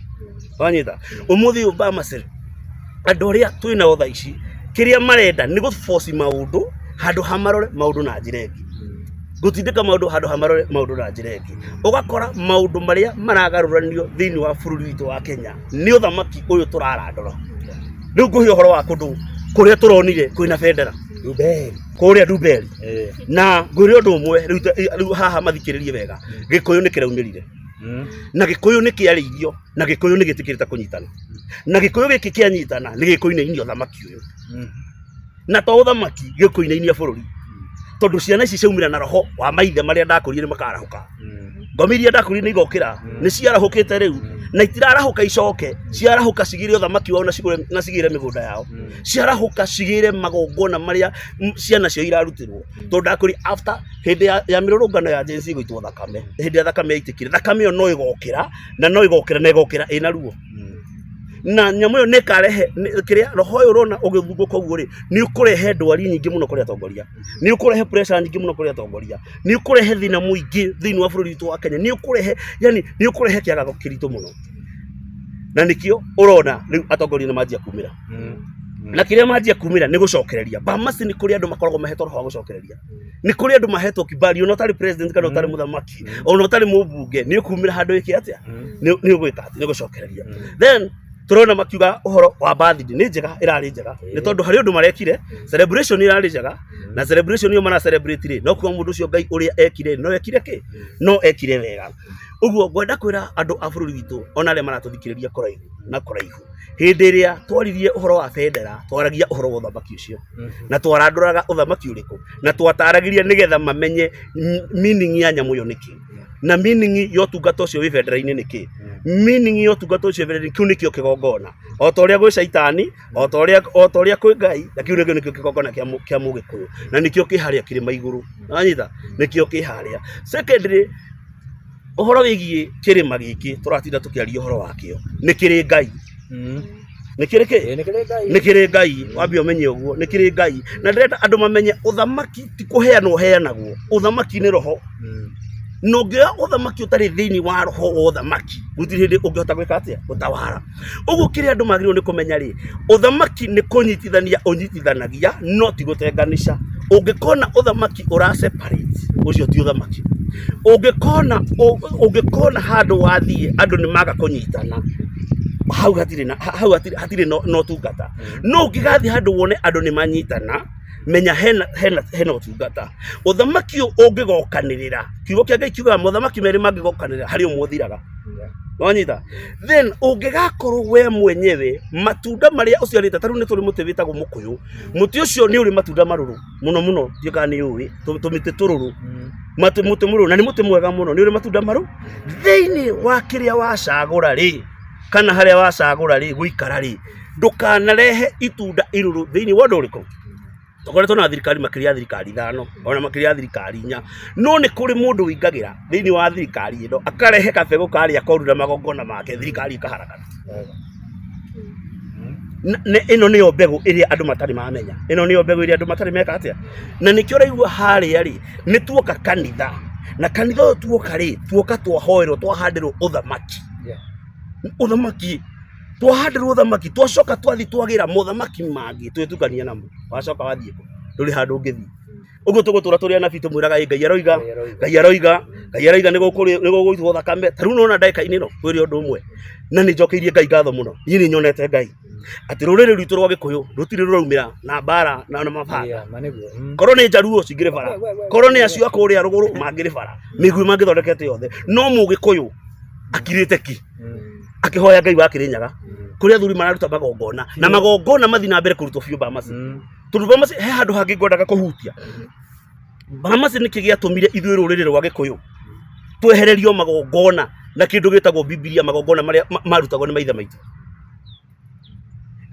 Wanyita? Ũmũthĩ ũyũ Bamasi, andũ arĩa twĩ nao thaa ici, kĩrĩa marenda nĩ gũboci maũndũ handũ ha marore maũndũ na njĩra ĩngĩ. Gũtindĩka maũndũ handũ ha marore maũndũ na njĩra ĩngĩ. Ũgakora maũndũ marĩa maragarũranio thĩinĩ wa bũrũri witũ wa Kenya nĩ ũthamaki ũyũ tũrarandũra. Rĩu ngũhe ũhoro wa kũndũ kũrĩa tũronire kwĩna bendera. Nduberi. Kũrĩa Nduberi. Na ngwĩre ũndũ ũmwe, rĩu haha mathikĩrĩrie wega. Gĩkũyũ nĩ kĩraumĩrire. Na Gĩkũyũ nĩ kĩarĩirio, na Gĩkũyũ nĩ gĩtĩkĩrĩte kũnyitana. Na Gĩkũyũ gĩkĩ kĩanyitana nĩ gĩkũinainia ũthamaki ũyũ. Na to ũthamaki, gĩkũinainia bũrũri. Tondũ ciana ici ciaumĩra na roho wa maithe marĩa ndakũrire nĩ makarahũka. Ngomi iria ndakũrire nĩ igokĩra, nĩ ciarahũkĩte rĩu, na itirarahũka icoke, ciarahũka cigĩre ũthamaki wao na cigĩre mĩgũnda yao. Ciarahũka cigĩre magongona marĩa ciana ciao irarutĩrwo. Tondũ ndakũrire after hĩndĩ ya mĩrũrũngano ya Gen Z gũitwo thakame, hĩndĩ ya thakame yaitĩkire, thakame ĩyo no ĩgokĩra, na no ĩgokĩra na ĩgokĩra ĩna ruo. Na nyamũ ĩyo nĩ ĩkarehe, kĩrĩa roho ũyũ ũrona ũgĩthungũka ũguo rĩ, nĩ ũkũrehe ndwari nyingĩ mũno kũrĩ atongoria, nĩ ũkũrehe pressure nyingĩ mũno kũrĩ atongoria, nĩ ũkũrehe thĩna mũingĩ thĩinĩ wa bũrũri witũ wa Kenya, nĩ ũkũrehe, yani nĩ ũkũrehe kĩagago kĩritũ mũno. Na nĩkĩo ũrona rĩu atongoria nĩ manjia kumĩra. Na kĩrĩa manjia kumĩra nĩ gũcokereria. Bamasi nĩ kũrĩ andũ makoragwo mahetwo roho wa gũcokereria. Nĩ kũrĩ andũ mahetwo kibali, ona ũtarĩ president kana ũtarĩ mũthamaki, ona ũtarĩ mũmbunge, nĩ ũkumĩra handũ wĩke atĩa? Nĩ ũgwĩka atĩa? Nĩ ũgũcokereria. Then tũrona makiuga ũhoro wa birthday nĩ njega, ĩrarĩ njega nĩ tondũ harĩ ũndũ marekire, celebration ĩrarĩ njega, na celebration ĩyo mara celebrate rĩ, no kuga mũndũ ũcio Ngai ũrĩa ekire no ekire kĩ? No ekire wega. Ũguo ngwenda kwĩra andũ a bũrũri witũ ona arĩa maratũthikĩrĩria kũraihu na kũraihu, hĩndĩ ĩrĩa twaririe ũhoro wa bendera, twaragia ũhoro wa ũthamaki ũcio. Na twarandũraga ũthamaki ũrĩkũ? Na twataragĩria nĩgetha mamenye meaning ya nyamũ ĩyo nĩ kĩ. Na meaning ya ũtungata ũcio wĩ bendera-inĩ nĩ kĩ. Meaning ya ũtungata ũcio wĩ bendera-inĩ, kĩu nĩkĩo kĩgongona. O ta ũrĩa gwĩ caitani, o ta ũrĩa kwĩ Ngai, na kĩu nĩkĩo nĩkĩo kĩgongona kĩa mũgĩkũyũ. Na nĩkĩo kĩ harĩa kĩrĩma igũrũ. Wanyita? Nĩkĩo kĩ harĩa. Secondly, ũhoro wĩgiĩ kĩrĩma gĩkĩ tũratinda tũkĩaria ũhoro wakĩo, nĩ kĩrĩ Ngai. Nĩ kĩrĩ kĩ? Ĩĩ, nĩ kĩrĩ Ngai. Nĩ kĩrĩ Ngai. Wambe ũmenye ũguo, nĩ kĩrĩ Ngai. Na ndĩrenda andũ mamenye ũthamaki ti kũheanwo ũheanagwo. Ũthamaki nĩ roho. Na ũngĩoya ũthamaki ũtarĩ thĩinĩ wa roho wa ũthamaki, gũtirĩ hĩndĩ ũngĩhota gwĩka atĩa? Gũtawara. Ũguo kĩrĩa andũ magĩrĩirwo nĩ kũmenya rĩ, ũthamaki nĩ kũnyitithania ũnyitithanagia, no ti gũtenganisha. Ũngĩkona ũthamaki ũra separate, ũcio ti ũthamaki. Ũngĩkona handũ wathiĩ andũ nĩ maga kũnyitana, hau hatirĩ na, hau hatirĩ, hatirĩ na ũtungata. No ũngĩgathiĩ handũ wone andũ nĩ manyitana, menya hena ũtungata. Ũthamaki ũyũ ũngĩgokanĩrĩra, kiugo kĩa Ngai kiugaga mothamaki merĩ mangĩgokanĩrĩra, harĩ ũmwe ũthiraga. Wanyita? Then ũngĩgakorwo we mwenyewe matunda marĩa ũciarĩte, ta rĩu nĩ tũrĩ mũtĩ wĩtagwo mũkũyũ. Mũtĩ ũcio nĩ ũrĩ matunda marũrũ mũno mũno, ndiũĩ kana nĩ ũĩ, tũmĩtĩ tũrũrũ. Mũtĩ mũrũrũ, na nĩ mũtĩ mwega mũno, nĩ ũrĩ matunda marũrũ. Thĩinĩ wa kĩrĩa wacagũra rĩ, kana harĩa wacagũra rĩ, gũikara rĩ, ndũkanarehe itunda irũrũ thĩinĩ wa ũndũ ũrĩkũ? Tũkoretwo na thirikari makĩria ya thirikari ithano, ona makĩria ya thirikari inya. No nĩ kũrĩ mũndũ ũingagĩra thĩinĩ wa thirikari ĩno, akarehe kabegũ karĩa koru na magongona make, thirikari ĩkaharagana. Ĩno nĩyo mbegũ ĩrĩa andũ matarĩ mamenya. Ĩno nĩyo mbegũ ĩrĩa andũ matarĩ meka atĩa. Na nĩkĩo ũraigua harĩa rĩ, nĩ tuoka kanitha. Na kanitha ũyũ tuoka rĩ, tuoka twahoerwo, twahandĩrwo ũthamaki. Ũthamaki. Twahandĩrwo ũthamaki, twacoka twathiĩ twagĩra mothamaki mangĩ, twĩtukania namo. Wacoka wathiĩ kũ? Ndũrĩ handũ ũngĩthiĩ. Ũguo tũgũtũra tũrĩ anabii tũmwĩraga ĩ Ngai aroiga, Ngai aroiga, Ngai aroiga nĩ gũgũitwo thakame. Ta rĩu nĩwona ndagĩka-inĩ ĩno kwĩrĩ ũndũ ũmwe na nĩ njokeirie Ngai ngatho mũno. Niĩ nĩ nyonete Ngai atĩ rũrĩrĩ rwitũ rwa Gĩkũyũ rũtirĩ rũraumĩra na mbara na mabanga. Korwo nĩ Njaruo cingĩrĩ bara, korwo nĩ acio a kũrĩa rũgũrũ mangĩrĩ bara, mĩguĩ mangĩthondekete yothe. No Mũgĩkũyũ akirĩte ki akĩhoya Ngai wa Kĩrĩnyaga kũrĩa athuri mararuta magongona na magongona mathiĩ na mbere kũrutwo biũ Bamasi. Tondũ Bamasi he handũ hangĩ ngwendaga kũhutia. Bamasi nĩkĩ gĩatũmire ithuĩ rũrĩrĩ rwa Gĩkũyũ twehererio magongona na kĩndũ gĩtagwo Bibilia, magongona marĩa marutagwo nĩ maithe maitũ.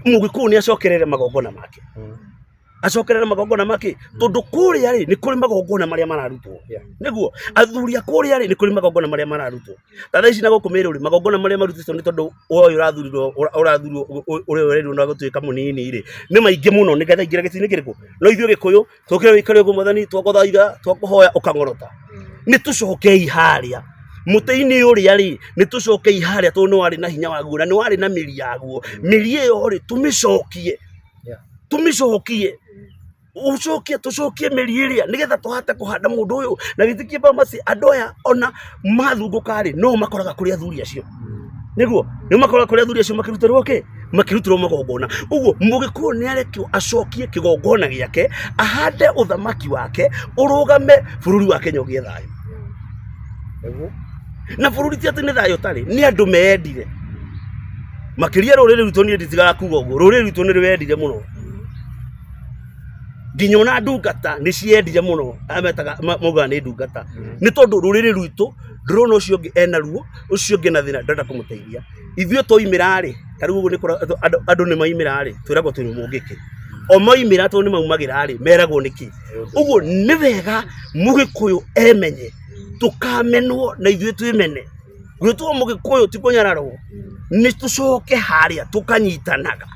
Mũgĩkũyũ nĩ acokerere magongona make. Acokerere magongona make tondũ kũrĩa rĩ nĩ kũrĩ magongona marĩa mararutwo. Nĩguo athuri a kũrĩa rĩ nĩ kũrĩ magongona marĩa mararutwo. Ta thaa ici na gũkũ Mĩrũ rĩ magongona marĩa marutĩtwo nĩ tondũ ũyũ ũrathurirwo ũrathurirwo ũrĩa ũrerirwo na gũtuĩka mũnini rĩ nĩ maingĩ mũno nĩgetha aingĩre gĩtĩ-inĩ kĩrĩkũ. No ithuĩ Gĩkũyũ tũkĩre wĩikare ũguo mwathani twagũthaitha twakũhoya ũkang'orota. Nĩ tũcokei harĩa mũtĩ-inĩ ũrĩa rĩ nĩ tũcokei harĩa tondũ nĩ warĩ na hinya waguo na nĩ warĩ na mĩri yaguo. Mĩri ĩyo rĩ tũmĩcokie, tũmĩcokie ũcokie tũcokie mĩri ĩrĩa nĩgetha tũhote kũhanda mũndũ ũyũ na gĩtĩ kĩa Bamasi andũ aya ona mathungũka rĩ no makoraga kũrĩ athuri acio nĩguo nĩ makoraga kũrĩ athuri acio makĩrutĩrwo kĩ makĩrutĩrwo magongona ũguo mũgĩkũyũ nĩ arekio acokie kĩgongona gĩake ahande ũthamaki wake ũrũgame bũrũri wa Kenya ũgĩe thayũ Nĩguo. Na bũrũri ti atĩ nĩ thayũ ũtarĩ, nĩ andũ meendire makĩria. Rũrĩrĩ rwitũ, niĩ nditigaga kuga ũguo, rũrĩrĩ rwitũ nĩ rwendire mũno, nginya ona ndungata nĩ ciendire mũno. Aya metaga maugaga nĩ ndungata nĩ tondũ rũrĩrĩ rwitũ ndũrona ũcio ũngĩ ena ruo, ũcio ũngĩ ena thĩna, ndĩrenda kũmũteithia. Ithuĩ twaimĩra rĩ, ta rĩu ũguo nĩ andũ nĩ maimĩra rĩ, twĩragwo twĩ mũngĩkĩ. O maimĩra tondũ nĩ maumagĩra rĩ, meragwo nĩkĩ. Ũguo nĩ wega mũgĩkũyũ emenye, tũkamenwo na ithuĩ twĩmene. Gwĩtwo mũgĩkũyũ ti kũnyararwo, nĩ tũcoke harĩa tũkanyitanaga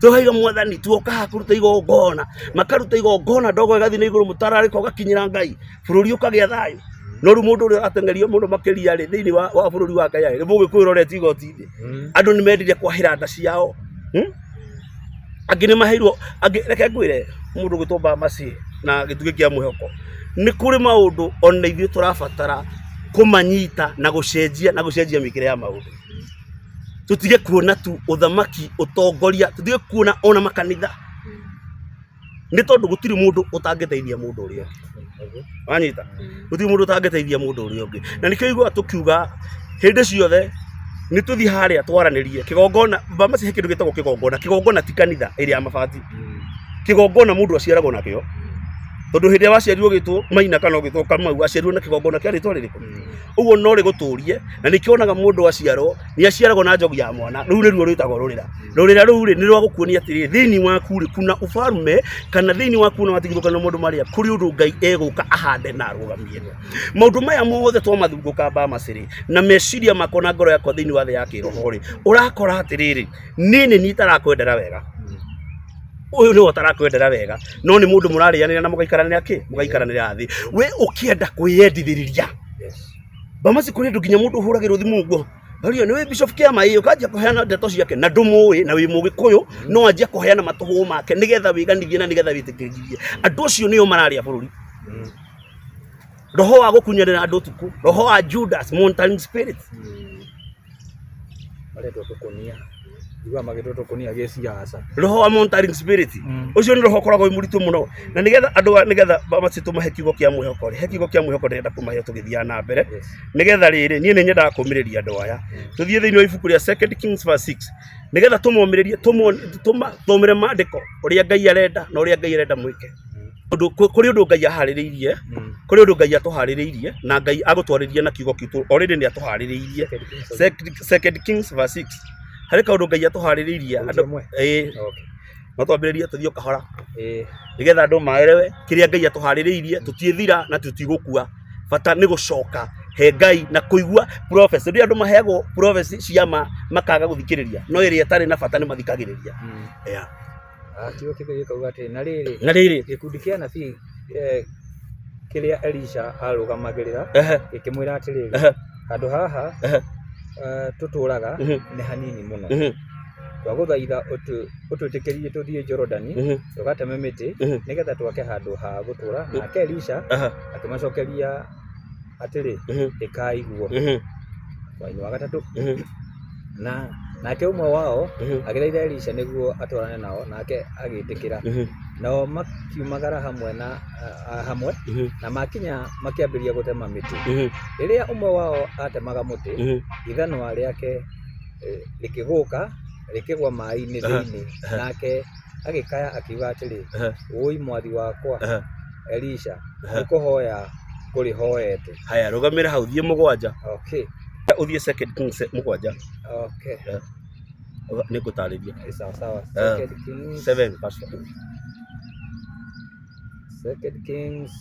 tũkaiga mwathani tuoka haha kũruta igongona, makaruta igongona, ndogo ĩgathiĩ na igũrũ, mũtararĩko ũgakinyĩra Ngai, bũrũri ũkagĩa thayũ. No rĩu mũndũ ũrĩa ũrateng'erio mũno makĩria rĩ thĩinĩ wa bũrũri wa Kenya rĩ, nĩ mũgĩkũyũ ũrorete igoti-inĩ. Andũ nĩ mendire kwahĩra nda ciao. Angĩ nĩ maheirwo angĩ, reke ngwĩre mũndũ ũgwĩtwo Bamasi na gĩtugĩ kĩa mwĩhoko, nĩ kũrĩ maũndũ ona ithuĩ tũrabatara kũmanyita na gũcenjia na gũcenjia mĩkĩre ya maũndũ. Tũtige kuona tu ũthamaki, ũtongoria, tũtige kuona ona makanitha, nĩ tondũ gũtirĩ mũndũ ũtangĩteithia mũndũ ũrĩa ũngĩ. Wanyita? Gũtirĩ mũndũ ũtangĩteithia mũndũ ũrĩa ũngĩ. Na nĩkĩo ũiguaga tũkiuga hĩndĩ ciothe nĩ tũthiĩ harĩa twaranĩrie kĩgongona. Bamasi he kĩndũ gĩtagwo kĩgongona. Kĩgongona ti kanitha ĩrĩa ya mabati. Kĩgongona mũndũ aciaragwo nakĩo, tondũ hĩndĩ ĩrĩa waciarirwo ũgĩtwo Maina kana ũgĩtwo Kamau, waciarirwo na kĩgongona kĩa rĩtwa rĩrĩkũ? Ũguo no rĩgũtũrie. Na nĩkĩo wonaga mũndũ aciarwo nĩ aciaragwo na njogu ya mwana. Rũu nĩruo rwĩtagwo rũrĩra. Rũrĩra rũu rĩ nĩ rwa gũkuonia atĩrĩrĩ, thĩinĩ waku rĩ kuna ũbarume, kana thĩinĩ waku ona watigithũkana na maũndũ marĩa kũrĩ ũndũ Ngai egũka ahande na arũgamie. Maũndũ maya mothe twamathungũka Bamasi rĩ, na meciria makwa na ngoro yakwa thĩinĩ wa thĩ ya kĩroho rĩ, ũrakora atĩrĩrĩ, niĩ nĩ niĩ itarakwendera wega, ũyũ nĩwe ũtarakwendera wega, no nĩ mũndũ mũrarĩanĩra na mũgaikaranĩra kĩ mũgaikaranĩra thĩ, we ũkĩenda kwĩyendithĩrĩria. Bamasi kũrĩ andũ nginya mũndũ ũhũragĩrwo thimũ ũguo Maria nĩwe Bishop Kĩama ĩ ũkanjia kũheana ndeto ciake na ndũmũĩ na wĩ mũgĩkũyũ, no anjia kũheana matũhũũ make nĩgetha wĩganithie na nĩgetha wĩtĩkĩrithie. Andũ acio nĩo mararĩa bũrũri. Roho wa gũkunyanĩra andũ ũtukũ, roho wa Judas, monitoring spirit. Maretwo tũkũnia. Njiguaga magĩtwo tũkũnia gĩciaca. Roho wa monitoring spirit. Ũcio nĩ roho ũkoragwo wĩ mũritũ mũno. Na nĩgetha andũ nĩgetha macio tũmahe kiugo kĩa mwĩhoko rĩ, he kiugo kĩa mwĩhoko ndĩrenda kũmahe tũgĩthiaga na mbere. Nĩgetha rĩrĩ, niĩ nĩ nyendaga kũũmĩrĩria andũ aya. Tũthiĩ thĩinĩ wa ibuku rĩa Second Kings verse 6 nĩgetha tũmomĩrĩrie, tũmathomere maandĩko ũrĩa Ngai arenda na ũrĩa Ngai arenda mwĩke. Tondũ kũrĩ ũndũ Ngai aharĩrĩirie, kũrĩ ũndũ Ngai atũharĩrĩirie, na Ngai agũtwarĩria na kiugo kitũ already nĩ atũharĩrĩirie. Second Kings verse 6, harĩ kaũndũ Ngai atũharĩrĩirie andũ. Ĩĩ, no twambĩrĩrie tũthiĩ o kahora nĩgetha andũ maelewe kĩrĩa Ngai atũharĩrĩirie. Tũtiĩthira na tũtigũkua, bata nĩ gũcoka he Ngai na kũigua prophecy. Rĩrĩa andũ maheagwo prophecy cia ma makaga gũthikĩrĩria, no ĩrĩa ĩtarĩ na bata nĩ mathikagĩrĩria. Yeah. Ah, kiugo kĩu gĩkauga atĩrĩ, na rĩrĩ, Na rĩrĩ, gĩkundi kĩa anabii kĩrĩa Elisha arũgamagĩrĩra gĩkĩmwĩra atĩrĩrĩ, handũ haha tũtũũraga nĩ hanini mũno. Twagũthaitha ũtwĩtĩkĩrie tũthiĩ Jorodani tũgateme mĩtĩ nĩgetha twake handũ ha gũtũũra. Nake Elisha akĩmacokeria atĩrĩ, Ĩkai guo. Mũhari wa gatatũ, na nake ũmwe wao agĩthaitha Elisha nĩguo atwarane nao, nake agĩtĩkĩra. Nao makiumagara hamwe na hamwe na makinya makĩambĩrĩria gũtema mĩtĩ. Rĩrĩa ũmwe wao aatemaga mũtĩ, ithanwa rĩake rĩkĩgũka rĩkĩgwa maĩ-inĩ thĩinĩ, nake agĩkaya akiuga atĩrĩ, Wũi mwathi wakwa, Elisha, nĩ kũhoya ngũrĩhoete. Haya, rũgamĩra hau, thiĩ mũgwanja. Okay. Ũthiĩ Second Kings mũgwanja. Okay. Nĩ ngũtarĩria. Sawa sawa. Second Kings 7 verse 2. Second Kings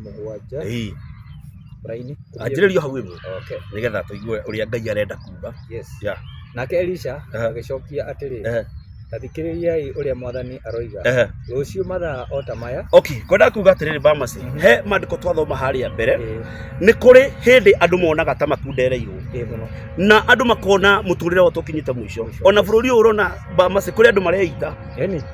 mũgwanja. Ĩĩ. Raini. Anjĩrĩrio hau ĩmwe. Okay. Nĩgetha tũigue ũrĩa Ngai arenda kuga. Yes. Yeah. Nake Elisha agĩcokia atĩrĩ, ta thikĩrĩriai ũrĩa mwathani aroiga. Rũciũ mathaa o ta maya. Okay, ngwenda kuga atĩrĩrĩ Bamasi, he maandĩko twathoma harĩa mbere, nĩ kũrĩ hĩndĩ andũ monaga ta makundereirwo na andũ makona mũtũrĩre wao tũkinyĩte mũico. Ona bũrũri ũyũ ũrona Bamasi kũrĩ andũ mareita,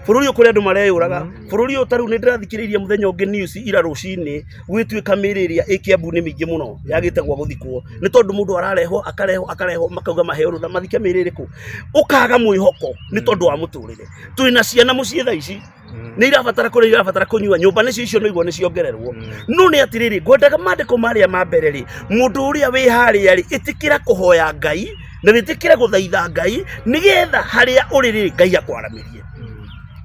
bũrũri ũyũ kũrĩ andũ mareyũraga, bũrũri ũyũ ta rĩu nĩ ndĩrathikĩrĩirie mũthenya ũngĩ news ira rũcinĩ gwĩtuĩka mĩĩrĩ ĩrĩa ĩ Kiambu nĩ mĩingĩ mũno yagĩte gwa gũthikwo nĩ tondũ mũndũ ararehwo akarehwo akarehwo makauga maheo rũtha mathike mĩĩrĩ ĩrĩkũ, ũkaga mwĩhoko nĩ tondũ wa mũtũrĩre. Twĩna ciana mũciĩ thaa ici nĩ irabatara kũrĩa, irabatara kũnyua, nyũmba nĩcio icio nĩguo nĩ ciongererwo. No nĩ atĩrĩrĩ, ngwendaga maandĩko marĩa ma mbere rĩ, mũndũ ũrĩa wĩ harĩa rĩ, ĩtĩkĩra kũhoya Ngai na wĩtĩkĩre gũthaitha Ngai nĩgetha harĩa ũrĩ rĩ Ngai akwaramĩrie,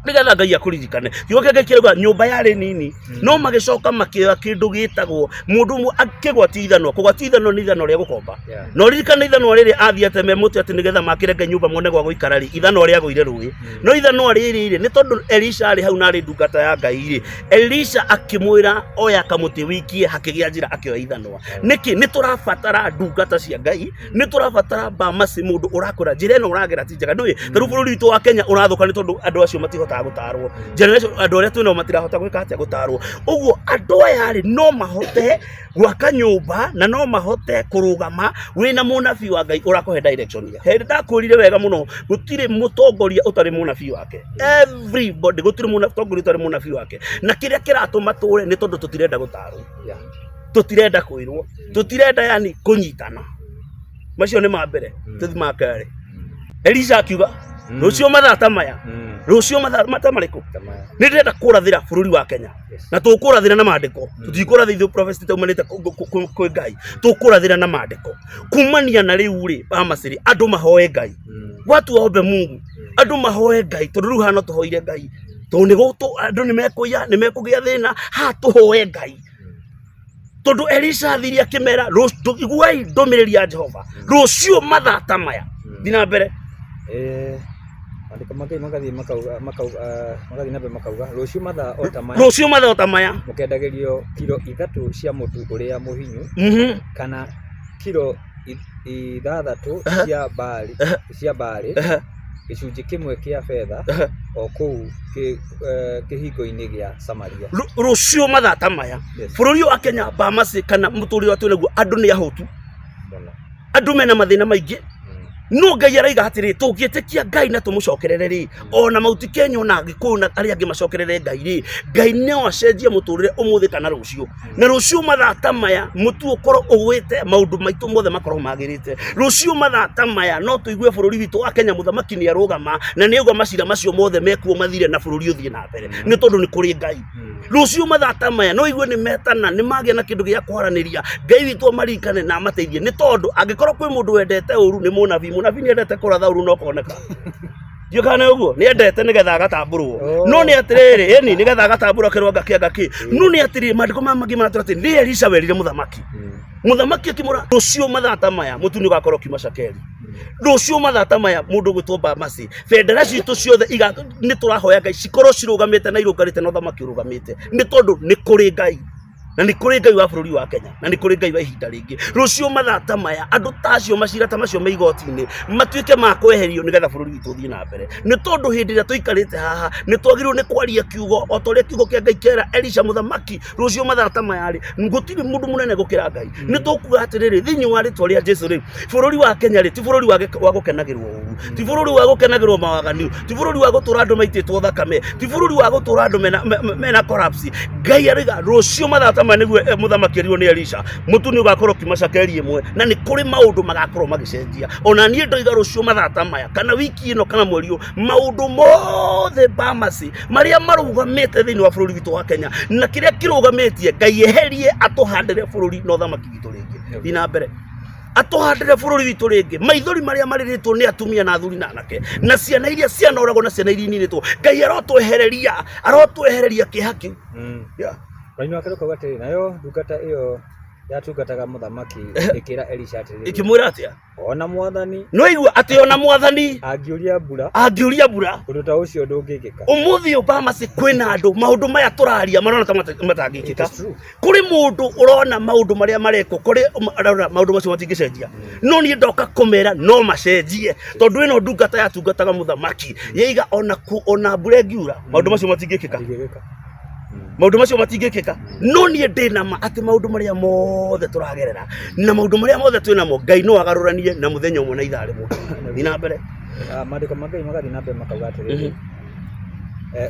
nĩgetha Ngai akũririkane. Kiugo kĩa Ngai kĩrauga nyũmba yarĩ nini no magĩcoka makĩoya kĩndũ gĩtagwo mũndũ ũmwe akĩgwatia ithanwa. Kũgwatia ithanwa nĩ ithanwa rĩa gũkomba. Na ũririkane ithanwa rĩrĩ athiĩ ateme mũtĩ atĩ nĩgetha makĩre Ngai nyũmba mone gwa gũikara rĩ, ithanwa rĩagũire rũĩ. No ithanwa rĩrĩ rĩ, nĩ tondũ Elisha arĩ hau na arĩ ndungata ya Ngai rĩ, Elisha akĩmwĩra oya kamũtĩ wĩikie, hakĩgĩa njĩra akĩoya ithanwa. Nĩkĩ? Nĩ tũrabatara ndungata cia Ngai, nĩ tũrabatara bamasi, mũndũ ũrakwĩra njĩra ĩno ũragera ti njega. Ndũĩ ta rĩu bũrũri witũ wa Kenya ũrathũka nĩ tondũ andũ acio matihotaga gũtarwo. Generation andũ arĩa twĩnao matirahota gwĩka atĩa gũtarwo. Ũguo andũ aya rĩ no mahote gwaka nyũmba na no mahote kũrũgama wĩna mũnabii wa Ngai ũrakũhe direction. Hĩndĩ ndakwĩrire wega mũno gũtirĩ mũtongoria ũtarĩ mũnabii wake. Everybody gũtirĩ mũtongoria ũtarĩ mũnabii wake. Na kĩrĩa kĩratũma tũre nĩ tondũ tũtirenda gũtarwo. Tũtirenda kwĩrwo, tũtirenda yani kũnyitana. Macio nĩ ma mbere. Tũthi ma kerĩ. Elisha akiuga rũciũ mathaa ta maya, rũciũ mathaa ta marĩkũ, nĩ ndĩrenda kũrathĩra bũrũri wa Kenya na tũkũrathĩra na maandĩko. Tũtikũrathĩra ithuĩ prophecy taumanĩte kwĩ Ngai, tũkũrathĩra na maandĩko. Kumania na rĩu rĩ Bamasi rĩ, andũ mahoe Ngai, watu waombe Mungu, andũ mahoe Ngai tondũ rĩu haha no tũhoire Ngai tondũ nĩ andũ nĩ mekũiya, nĩ mekũgĩa thĩna, haha tũhoe Ngai tondũ Elisha athire akĩmera iguai ndũmĩrĩri ya Jehova rũciũ mathaa ta maya. Thiĩ na mbere. Maandĩko ma Ngai magathiĩ makauga makauga magathiĩ na mbere makauga rũciũ mathaa o ta maya, rũciũ mathaa o ta maya mũkendagĩrio kiro ithatũ cia mũtu ũrĩa mũhinyu kana kiro ithathatũ cia mbaarĩ cia mbaarĩ gĩcunjĩ kĩmwe kĩa betha o kũu kĩhingo-inĩ gĩa Samaria. Rũciũ mathaa ta maya bũrũri ũyũ wa Kenya Bamasi kana mũtũrĩre ũrĩa twĩnaguo andũ nĩ ahũtu, andũ mena mathĩna maingĩ, no Ngai araiga atĩrĩ tũngĩtĩkia Ngai na tũmũcokerere rĩ, ona Mount Kenya ona Gĩkũyũ na arĩa angĩ macokerere Ngai rĩ, Ngai no acenjie mũtũrĩre ũmũthĩ kana rũciũ. Na rũciũ mathaa ta maya mũtu ũkorwo ũgwĩte, maũndũ maitũ mothe makorwo magĩrĩte. Rũciũ mathaa ta maya no tũigue bũrũri witũ wa Kenya mũthamaki nĩ arũgama na nĩ auga macira macio mothe mekuo mathire na bũrũri ũthiĩ na mbere nĩ tondũ nĩ kũrĩ Ngai. Rũciũ mathaa ta maya no igue nĩ metana, nĩ magĩa na kĩndũ gĩa kwaranĩria, Ngai witũ amaririkane na amateithie, nĩ tondũ angĩkorwo kwĩ mũndũ wendete ũru nĩ mũnabii. Mũnabii nĩ endete kũratha ũru na ũkoneka. Ndiũĩ kana nĩ ũguo, nĩ endete nĩgetha agatambũrwo. No nĩ atĩrĩrĩ, ĩni nĩgetha agatambũrwo akerwo anga kĩ anga kĩ. No nĩ atĩrĩrĩ, maandĩko maya mangĩ maratwĩra atĩ nĩ Elisha werire mũthamaki. Mũthamaki akĩmwĩra rũciũ mathaa ta maya mũtu nĩ ũgakorwo ũkiuma Shakeli. Rũciũ mathaa ta maya mũndũ ũgwĩtwo Bamasi, bendera citũ ciothe nĩ tũrahoya Ngai cikorwo cirũgamĩte na irũngarĩte na ũthamaki ũrũgamĩte, nĩ tondũ nĩ kũrĩ Ngai. Na nĩ kũrĩ Ngai wa bũrũri wa Kenya, na nĩ kũrĩ Ngai wa ihinda rĩngĩ. Rũciũ mathaa ta maya, andũ ta acio, macira ta macio me igoti-inĩ matuĩke ma kweherio nĩgetha bũrũri witũ ũthiĩ na mbere. Nĩ tondũ hĩndĩ ĩrĩa tũikarĩte haha nĩ twagĩrĩirwo nĩ kwaria kiugo o ta ũrĩa kiugo kĩa Ngai kĩera Elisha mũthamaki, rũciũ mathaa ta maya rĩ, gũtirĩ mũndũ mũnene gũkĩra Ngai. Nĩ tũkuga atĩrĩrĩ, thĩinĩ wa rĩtwa rĩa Jesu rĩ, bũrũri wa Kenya rĩ, ti bũrũri wa gũkenagĩrwo ũru, ti bũrũri wa gũkenagĩrwo mawaganu, ti bũrũri wa gũtũra andũ maitĩtwo thakame, ti bũrũri wa gũtũra andũ mena collapse. Ngai arauga rũciũ mathaa ta maya nĩguo mũthamaki erirwo nĩ Elisha, mũtu nĩ ũgakorwo ũkiuma cakeri ĩmwe, na nĩ kũrĩ maũndũ magakorwo magĩcenjia. Ona niĩ ndoiga rũciũ mathaa ta maya, kana wiki ĩno, kana mweri ũyũ, maũndũ mothe bamasi marĩa marũgamĩte thĩinĩ wa bũrũri witũ wa Kenya, na kĩrĩa kĩrũgamĩtie, Ngai eherie atũhandĩre bũrũri na ũthamaki witũ rĩngĩ. Thiĩ na mbere. Atũhandĩre bũrũri witũ rĩngĩ. Maithori marĩa marĩrĩtwo nĩ atumia na athuri na anake na ciana iria cianoragwo na ciana iria ininĩtwo, Ngai arotwehereria, arotwehereria kĩeha kĩu. Yeah. Mũini wake rũkauga atĩrĩ, nayo ndungata ĩyo yatungataga mũthamaki ĩkĩra Elisha atĩrĩ, Ĩkĩmwĩra atĩa? Ona mwathani No igua atĩ ona mwathani angiuria mbura, angiuria mbura, ũndũ ta ũcio ndũngĩkĩka. Ũmũthĩ ũyũ Bamasi kwĩna andũ maũndũ maya tũraria marona ta matangĩkĩka. It is true. Kũrĩ mũndũ ũrona maũndũ marĩa marekwo, kũrĩ arona maũndũ macio matingĩcenjia, no niĩ ndoka kũmera no macenjie, tondũ ĩno ndungata yatungataga mũthamaki yaiga ona ona mbura ĩngiura maũndũ macio matingĩkĩka. Matingĩkĩka. Maũndũ macio matingĩkĩka. No niĩ ndĩ na ma atĩ maũndũ marĩa mothe tũragerera na maũndũ marĩa mothe twĩ namo, Ngai no agarũranie na mũthenya ũmwe na ithaa rĩmwe. Thiĩ na mbere. Maandĩko ma Ngai magathiĩ na mbere makauga atĩrĩrĩ,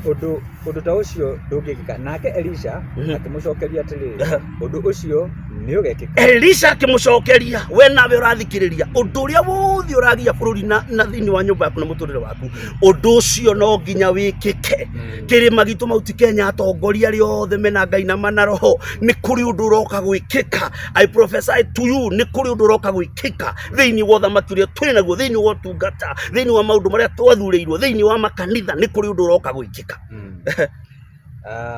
ũndũ ta ũcio ndũngĩkĩka. Nake Elisha akĩmũcokeria atĩrĩrĩ, ũndũ ũcio nĩ ũgekĩka. Elisha akĩmũcokeria, we nawe ũrathikĩrĩria, ũndũ ũrĩa wothe ũragia bũrũri na thĩinĩ wa nyũmba yaku na mũtũrĩre waku, ũndũ ũcio no nginya wĩkĩke. Kĩrĩma gitũ Mount Kenya, atongoria arĩa othe mena Ngai na mana roho, nĩ kũrĩ ũndũ ũroka gwĩkĩka. I prophesy to you, nĩ kũrĩ ũndũ ũroka gwĩkĩka thĩinĩ wa ũthamaki ũrĩa twĩ naguo, thĩinĩ wa ũtungata, thĩinĩ wa maũndũ marĩa twathurĩirwo, thĩinĩ wa makanitha, nĩ kũrĩ ũndũ ũroka gwĩkĩka.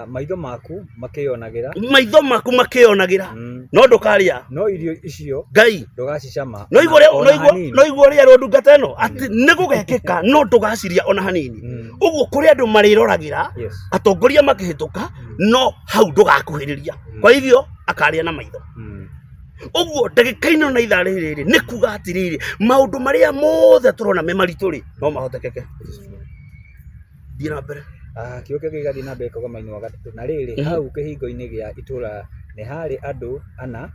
Maitho maku makĩyonagĩra, maitho maku makĩyonagĩra, no ndũkarĩa, no irio icio Ngai ndũgacicama no igua ũrĩa ona no igua hanini. No igua ũrĩa erwo ndungata ĩno atĩ nĩ gũgekĩka no ndũgaciria ona hanini. Ũguo kũrĩ andũ marĩroragĩra atongoria makĩhĩtũka, no hau ndũgakuhĩrĩria. Kwa hivyo akarĩa na maitho. Ũguo ndagĩka ĩno na ithaa rĩrĩ rĩ, nĩ kuga atĩrĩrĩ, maũndũ marĩa mothe tũrona me maritũ rĩ, no mahotekeke. Thiĩ na mbere. Kiugo kĩu gĩgathiĩ na mbere gĩkauga mwena wa gatatũ, na rĩrĩ, hau kĩhingo-inĩ gĩa itũũra nĩ haarĩ andũ ana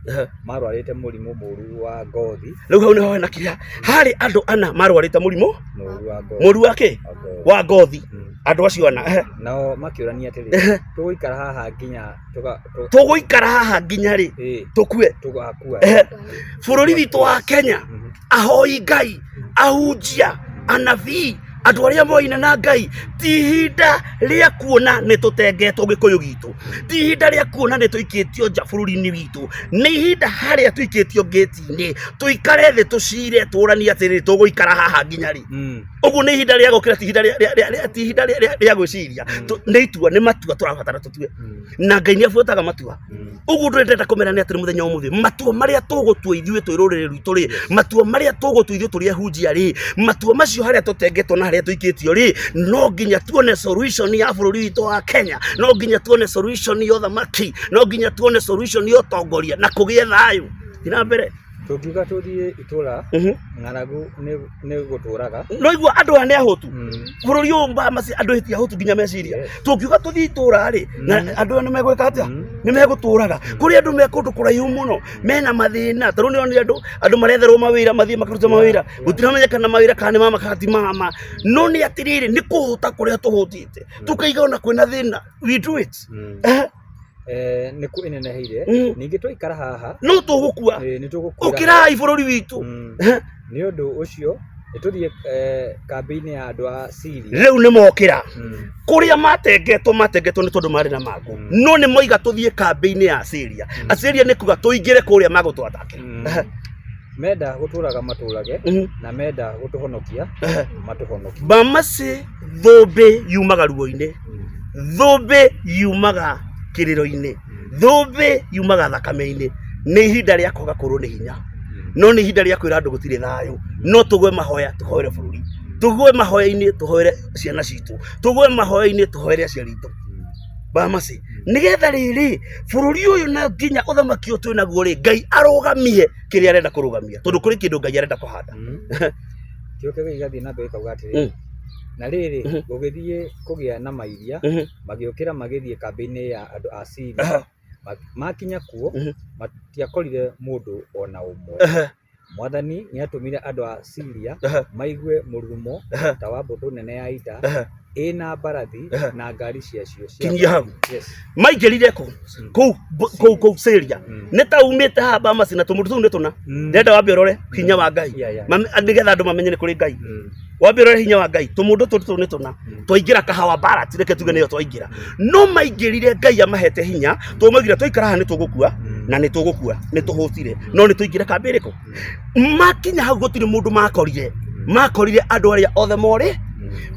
marwarĩte mũrimũ mũũru wa ngothi. Rĩu hau nĩho hena kĩrĩa, harĩ andũ ana marwarĩte mũrimũ mũũru wa ngothi. Mũru wa kĩ? Wa ngothi. Wa ngothi. Andũ acio ana. Nao makĩũrania atĩrĩ, tũgũikara haha nginya Tũgũikara haha nginya rĩ? Tũkue? Tũgakua. Bũrũri witũ wa Kenya, ahoi Ngai, ahunjia, anabii, andũ arĩa moine na Ngai, ti ihinda rĩa kuona nĩ tũtengetwo gĩkũyũ gitũ, ti ihinda rĩa kuona nĩ tũikĩtio nja bũrũri-inĩ witũ, nĩ ihinda harĩa tũikĩtio ngĩti-inĩ tũikare thĩ tũcire tũranie atĩrĩrĩ, tũgũikara haha nginya rĩ? Ũguo nĩ ihinda rĩa gũkĩra, ti ihinda ti ihinda rĩa gwĩciria. Nĩ itua, nĩ matua tũrabatara tũtue, na Ngai nĩ abuataga matua. Ũguo ũndũ ũrĩa ndĩrenda kũmera nĩ atĩrĩ, mũthenya wa ũmũthĩ, matua marĩa tũgũtua ithuĩ twĩ rũrĩrĩ rwitũ rĩ, matua marĩa tũgũtua ithuĩ tũrĩ ahunjia rĩ, matua macio harĩa tũtengetwo na harĩa tũikĩtio rĩ, no nginya tuone solution ya bũrũri witũ wa Kenya, no nginya tuone solution ya ũthamaki, no nginya tuone solution ya ũtongoria na kũgĩe thayũ. Thiĩ na mbere. Tũngiuga tũthiĩ itũra, ng'aragu nĩ gũtũraga. No igua andũ aya nĩ ahũtu. Bũrũri ũyũ maci andũ ti ahũtu nginya meciria. Tũngiuga tũthiĩ itũra rĩ, na andũ aya nĩ megwĩka atĩa? Nĩ megũtũraga. Kũrĩ andũ me kũndũ kũraihu mũno mena mathĩna. Ta rĩu nĩ andũ maretherwo mawĩra mathiĩ makarute mawĩra, gũtiramenyekana mawĩra kana nĩ mama kana ti mama. No nĩ atĩrĩrĩ, nĩ kũhũta kũrĩa tũhũtĩte tũkaiga ona kwĩna thĩna, we do it. Nĩkuo ĩneneheire. Ningĩ twaikara haha no tũgũkua. Nĩ tũgũkuĩra. Ũkĩrai bũrũri witũ. Nĩ ũndũ ũcio nĩ tũthiĩ kambĩ-inĩ ya andũ a Siria. Rĩu nĩ mokĩra kũrĩa matengetwo, matengetwo nĩ tondũ marĩ na mangũ, no nĩ moiga tũthiĩ kambĩ-inĩ ya Asiria. Asiria nĩ kuga tũingĩre kũrĩa magũtwatakĩra. Menda gũtũraga matũrage, na menda gũtũhonokia matũhonokie. Bamasi, thũmbĩ yumaga ruo-inĩ, thũmbĩ yumaga kĩrĩro-inĩ, thũmbĩ yumaga thakame-inĩ. Nĩ ihinda rĩa kwaga kũrwo nĩ hinya, no nĩ ihinda rĩa kwĩra andũ gũtirĩ thayũ. No tũgwe mahoya tũhoere bũrũri, tũgwe mahoya-inĩ tũhoere ciana citũ, tũgwe mahoya-inĩ tũhoere aciari aitũ. Bamasi, Nĩgetha rĩrĩ bũrũri ũyũ na nginya ũthamaki ũyũ twĩ naguo rĩ, Ngai arũgamie kĩrĩa arenda kũrũgamia, tondũ kũrĩ kĩndũ Ngai arenda kũhanda. Kĩo kĩu gĩgathiĩ na mbere gĩkauga atĩrĩrĩ, na rĩrĩ, gũgĩthiĩ kũgĩa na mairia, magĩũkĩra magĩthiĩ kambĩ-inĩ ya andũ a Siria. Makinya kuo, matiakorire mũndũ o na ũmwe. Mwathani nĩatũmire andũ a Siria maigue mũrurumo ta wa mbũtũ nene ya ita ĩna mbarathi na ngaari ciacio cia Kinyia hau. mbarathi. Yes. Maingĩrire kũ? Kũu kũu kũu Syria. Nĩ ta umĩte haha Bamasi na tũmũndũ tũu nĩ tũna. Ndĩrenda wambe ũrore hinya wa Ngai. Nĩgetha andũ mamenye nĩ kũrĩ Ngai. Wambe ũrore hinya wa Ngai. Tũmũndũ tũtũ nĩ tũna. Twaingĩra kahawa Barat, reke tuge nĩyo twaingĩra. No maingĩrire Ngai amahete hinya, tũmaugire twaikara haha nĩ tũgũkua na nĩ tũgũkua, nĩ tũhũtire. No nĩ tũingĩre kambĩ ĩrĩkũ? Makinya hau gũtirĩ mũndũ makorire. Makorire andũ arĩa othe morĩ.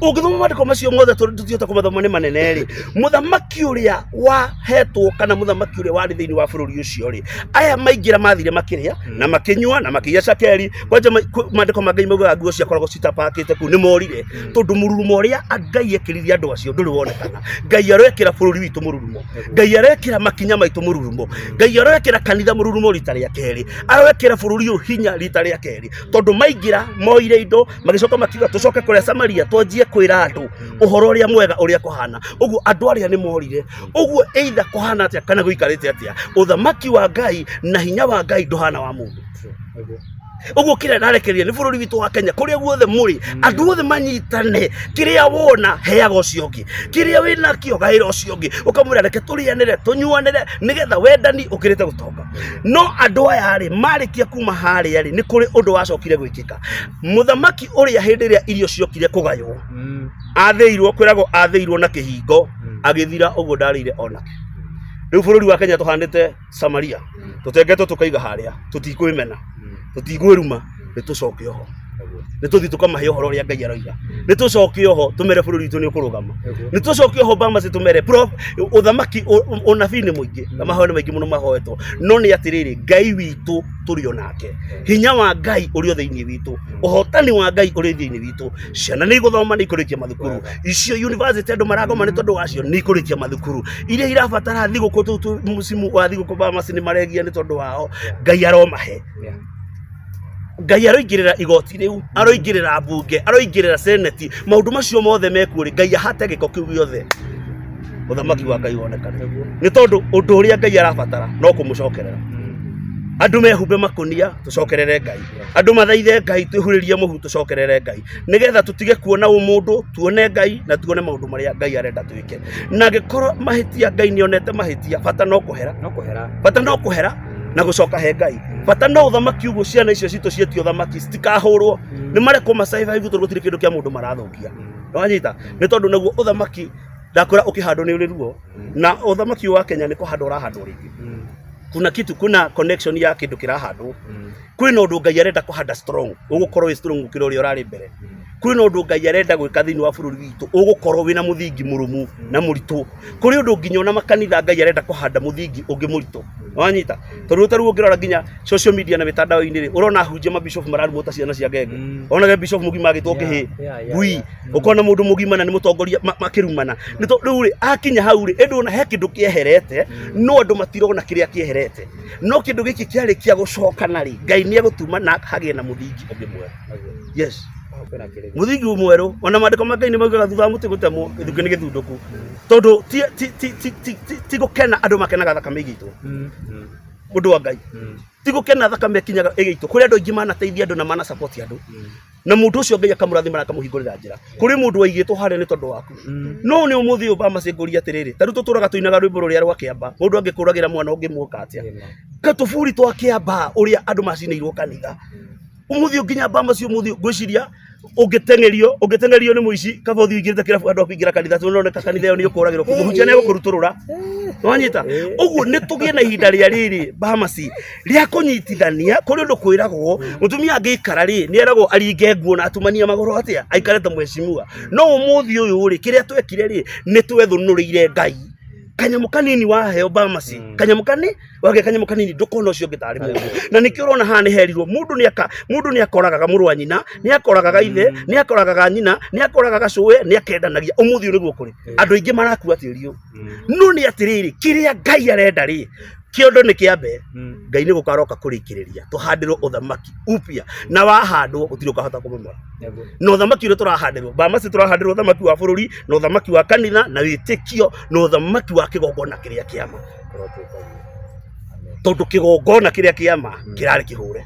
Ũngĩthoma maandĩko macio mothe tondũ tũtihota kũmathoma nĩ manene rĩ, mũthamaki ũrĩa wahetwo kana mũthamaki ũrĩa warĩ thĩinĩ wa bũrũri ũcio rĩ, aya maingĩra mathire makĩrĩa na makĩnyua na makĩiya cakeri. Kwanja maandĩko ma Ngai maugaga nguo ciakoragwo citapakĩte kũu, nĩ morire tondũ mũrurumo ũrĩa Ngai ekĩrire andũ acio ndũrĩ wonekana. Ngai arekĩra bũrũri witũ mũrurumo, Ngai arekĩra makinya maitũ mũrurumo, Ngai arekĩra kanitha mũrurumo rita rĩa kerĩ, arekĩra bũrũri ũyũ hinya rita rĩa kerĩ, tondũ maingĩra moire indo magĩcoka makiuga tũcoke kũrĩa Samaria twanjie kwĩra andũ ũhoro ũrĩa mwega ũrĩa kũhana. Ũguo andũ arĩa nĩ morire. Ũguo either kũhana atĩa kana gũikarĩte atĩa, ũthamaki wa Ngai na hinya wa Ngai ndũhana wa mũndũ. Ũguo kĩrĩa ndarekereria nĩ bũrũri witũ wa Kenya, kũrĩa guothe mũrĩ, andũ othe manyitane, kĩrĩa wona heaga ũcio ũngĩ, kĩrĩa wĩnakĩo gaĩra ũcio ũngĩ, ũkamwĩra reke tũrĩanĩre tũnyuanĩre nĩgetha wendani ũkĩrĩte gũtonga. No andũ aya rĩ, marĩkia kuma harĩa rĩ, nĩ kũrĩ ũndũ wacokire gwĩkĩka. Mũthamaki ũrĩa hĩndĩ ĩrĩa irio ciokire kũgaywo, athĩirwo, kwĩragwo athĩirwo na kĩhingo, agĩthira ũguo ndarĩire onake. Rĩu bũrũri wa Kenya tũhanĩte Samaria, tũtengetwo tũkaiga harĩa, tũtikwĩmena, tũtikwĩruma, nĩ tũcoke oho, nĩ tũthiĩ tũkamahe ũhoro ũrĩa Ngai aroiga, nĩ tũcoke oho tũmere bũrũri witũ nĩ ũkũrũgama, nĩ tũcoke oho Bamasi tũmere ũthamaki ũnabii nĩ mũingĩ na mahoya nĩ maingĩ mũno mahoetwo, no nĩ atĩrĩrĩ, Ngai witũ tũrĩ o nake, hinya wa Ngai ũrĩ o thĩinĩ witũ, ũhotani wa Ngai ũrĩ thĩinĩ witũ. Ciana nĩ igũthoma, nĩ ikũrĩkia mathukuru, icio university andũ maragoma nĩ tondũ wacio nĩ ikũrĩkia mathukuru, iria irabatara thigũkũ tũu mũcimu wa thigũkũ Bamasi nĩ maregia nĩ tondũ wao. Ngai aromahe, Ngai aroingĩrĩra igoti rĩu, aroingĩrĩra mbunge, aroingĩrĩra seneti, maũndũ macio mothe mekuo rĩ, Ngai ahate gĩko kĩu gĩothe, ũthamaki wa Ngai wonekane. Nĩ tondũ ũndũ ũrĩa Ngai arabatara no kũmũcokerera. Andũ mehumbe makũnia tũcokerere Ngai, andũ mathaithe Ngai, twĩhurĩrie mũhu tũcokerere Ngai, nĩgetha tũtige kuona ũmũndũ, tuone Ngai na tuone maũndũ marĩa Ngai arenda twĩke. Na angĩkorwo mahĩtia Ngai nĩ onete mahĩtia, bata no kũhera, No kũhera. Bata no kũhera na gũcoka he Ngai. Bata no ũthamaki ũguo, ciana icio citũ cietio ũthamaki citikahũrwo, nĩ marekwo masurvive tondũ gũtirĩ kĩndũ kĩa mũndũ marathũkia. Nĩwanyita? Nĩ tondũ naguo ũthamaki ndakwĩra ũkĩhandwo nĩ ũrĩ ruo, na ũthamaki ũyũ wa Kenya nĩ kũhandwo ũrahandwo rĩngĩ. Kuna kitu, kuna connection ya kĩndũ kĩrahandwo. Kwĩna ũndũ Ngai arenda kũhanda strong, ũgũkorwo wĩ strong gũkĩra ũrĩa ũrarĩ mbere. Kwĩna ũndũ Ngai arenda gwĩka thĩinĩ wa bũrũri witũ, ũgũkorwo wĩna mũthingi mũrũmu na mũritũ. Kũrĩ ũndũ nginya ona makanitha Ngai arenda kũhanda mũthingi ũngĩ mũritũ. Wanyita? Tondũ ta rĩu ũngĩrora nginya social media na mĩtandao-inĩ rĩ, ũrona ahunjia mabishop mararumwo ta ciana cia ngenge. Wonaga bishop mũgima agĩtwo kĩhĩ, ngui, ũkona mũndũ mũgima na nĩ mũtongoria makĩrumana. Nĩ tondũ rĩu rĩ, akinya hau rĩ, ĩndĩ ona he kĩndũ kĩeherete, no andũ matirona kĩrĩa kĩeherete. No kĩndũ gĩkĩ kĩarĩkia gũcokana rĩ, Ngai nĩ egũtuma na hagĩe na mũthingi ũngĩ mwerũ. Yes. Mũthingi mwerũ, ona maandĩko ma Ngai nĩ maugaga thutha wa mũtĩ gũtemwo, gĩthukĩ nĩ gĩthundũku. Tondũ ti gũkena andũ makenaga thakame ĩgĩitwo. Ũndũ wa Ngai. Ti gũkena thakame ĩkinyaga ĩgĩitwo. Kũrĩ andũ aingĩ manateithia andũ na mana support andũ. Na mũndũ ũcio Ngai akamũrathima na akamũhingũrĩra njĩra. Kũrĩ mũndũ waigĩtwo harĩa nĩ tondũ waku. No nĩ ũmũthĩ ũyũ Bamasi ngũria atĩrĩrĩ, ta rĩu tũtũraga tũinaga rwĩmbo rũrĩa rwa kĩamba, mũndũ angĩkũragĩra mwana ũngĩmuoka atĩa? Katũburi twa kĩamba ũrĩa andũ macinĩirwo kanitha. Ũmũthĩ ũyũ nginya Bamasi ũmũthĩ ũyũ ngwĩciria ũngĩteng'erio ũngĩteng'erio nĩ mũici kaba ũthiĩ ũingĩrĩte kĩrabu handũ ha kũingĩra kanitha, tondũ nĩũroneka kanitha ĩyo nĩ ũkũragĩrwo kũu, mũhunjia nĩ egũkũrutũrũra. Nĩwanyita? Ũguo nĩ tũgĩe na ihinda rĩa rĩrĩ Bamasi rĩa kũnyitithania. Kũrĩ ũndũ kwĩragwo mũtumia angĩikara rĩ, nĩ eragwo aringe nguo na atumanie magũrũ atĩa, aikare ta mheshimiwa. No ũmũthĩ ũyũ rĩ, kĩrĩa twekire rĩ, nĩ twethũnũrĩire Ngai. Kanyamũ kanini waheo bamasi, kanyamũ kani wagĩa kanyamũ kanini ndũkona ũcio ũngĩ tarĩ mũndũ. Na nĩkĩo ũrona haha nĩ herirwo mũndũ nĩ aka mũndũ nĩ akoragaga mũrũ wa nyina, nĩ akoragaga ithe, nĩ akoragaga nyina, nĩ akoragaga cũwe, nĩ akendanagia. Ũmũthĩ ũyũ nĩguo kũrĩ. Andũ aingĩ marakua tĩri ũyũ. No nĩ atĩrĩrĩ, kĩrĩa Ngai arenda rĩ, kĩondo nĩ kĩambe. Ngai nĩ gũkaroka kũrĩkĩrĩria tũhandĩrwo ũthamaki upya, na wahandwo gũtirĩ ũkahota kũmomora. Na ũthamaki ũrĩa tũrahandĩrwo bamasi, tũrahandĩrwo ũthamaki wa bũrũri na ũthamaki wa kanitha na wĩtĩkio na ũthamaki wa kĩgongona kĩrĩa kĩama, tondũ kĩgongona kĩrĩa kĩama kĩrarĩ kĩhũre,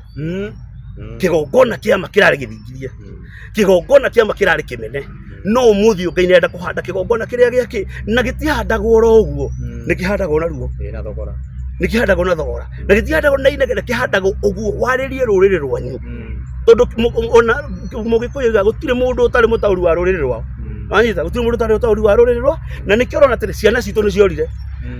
kĩgongona kĩama kĩrarĩ gĩthingirie, kĩgongona kĩama kĩrarĩ kĩmene. No ũmũthĩ ũyũ Ngai nĩarenda kũhanda kĩgongona kĩrĩa gĩake, na gĩtihandagwo oro ũguo, nĩ kĩhandagwo na ruo, na thogora, nĩ kĩhandagwo na thogora, na gĩtihandagwo na inegene, kĩhandagwo ũguo warĩrie rũrĩrĩ rwanyu, tondũ ona mũgĩkũyũ oigaga gũtirĩ mũndũ ũtarĩ mũtaũri wa rũrĩrĩ rwao. Wanyita, gũtirĩ mũndũ ũtarĩ ũtaũri wa rũrĩrĩ rwa, na nĩkĩo ũrona atĩrĩ ciana citũ nĩ ciorire,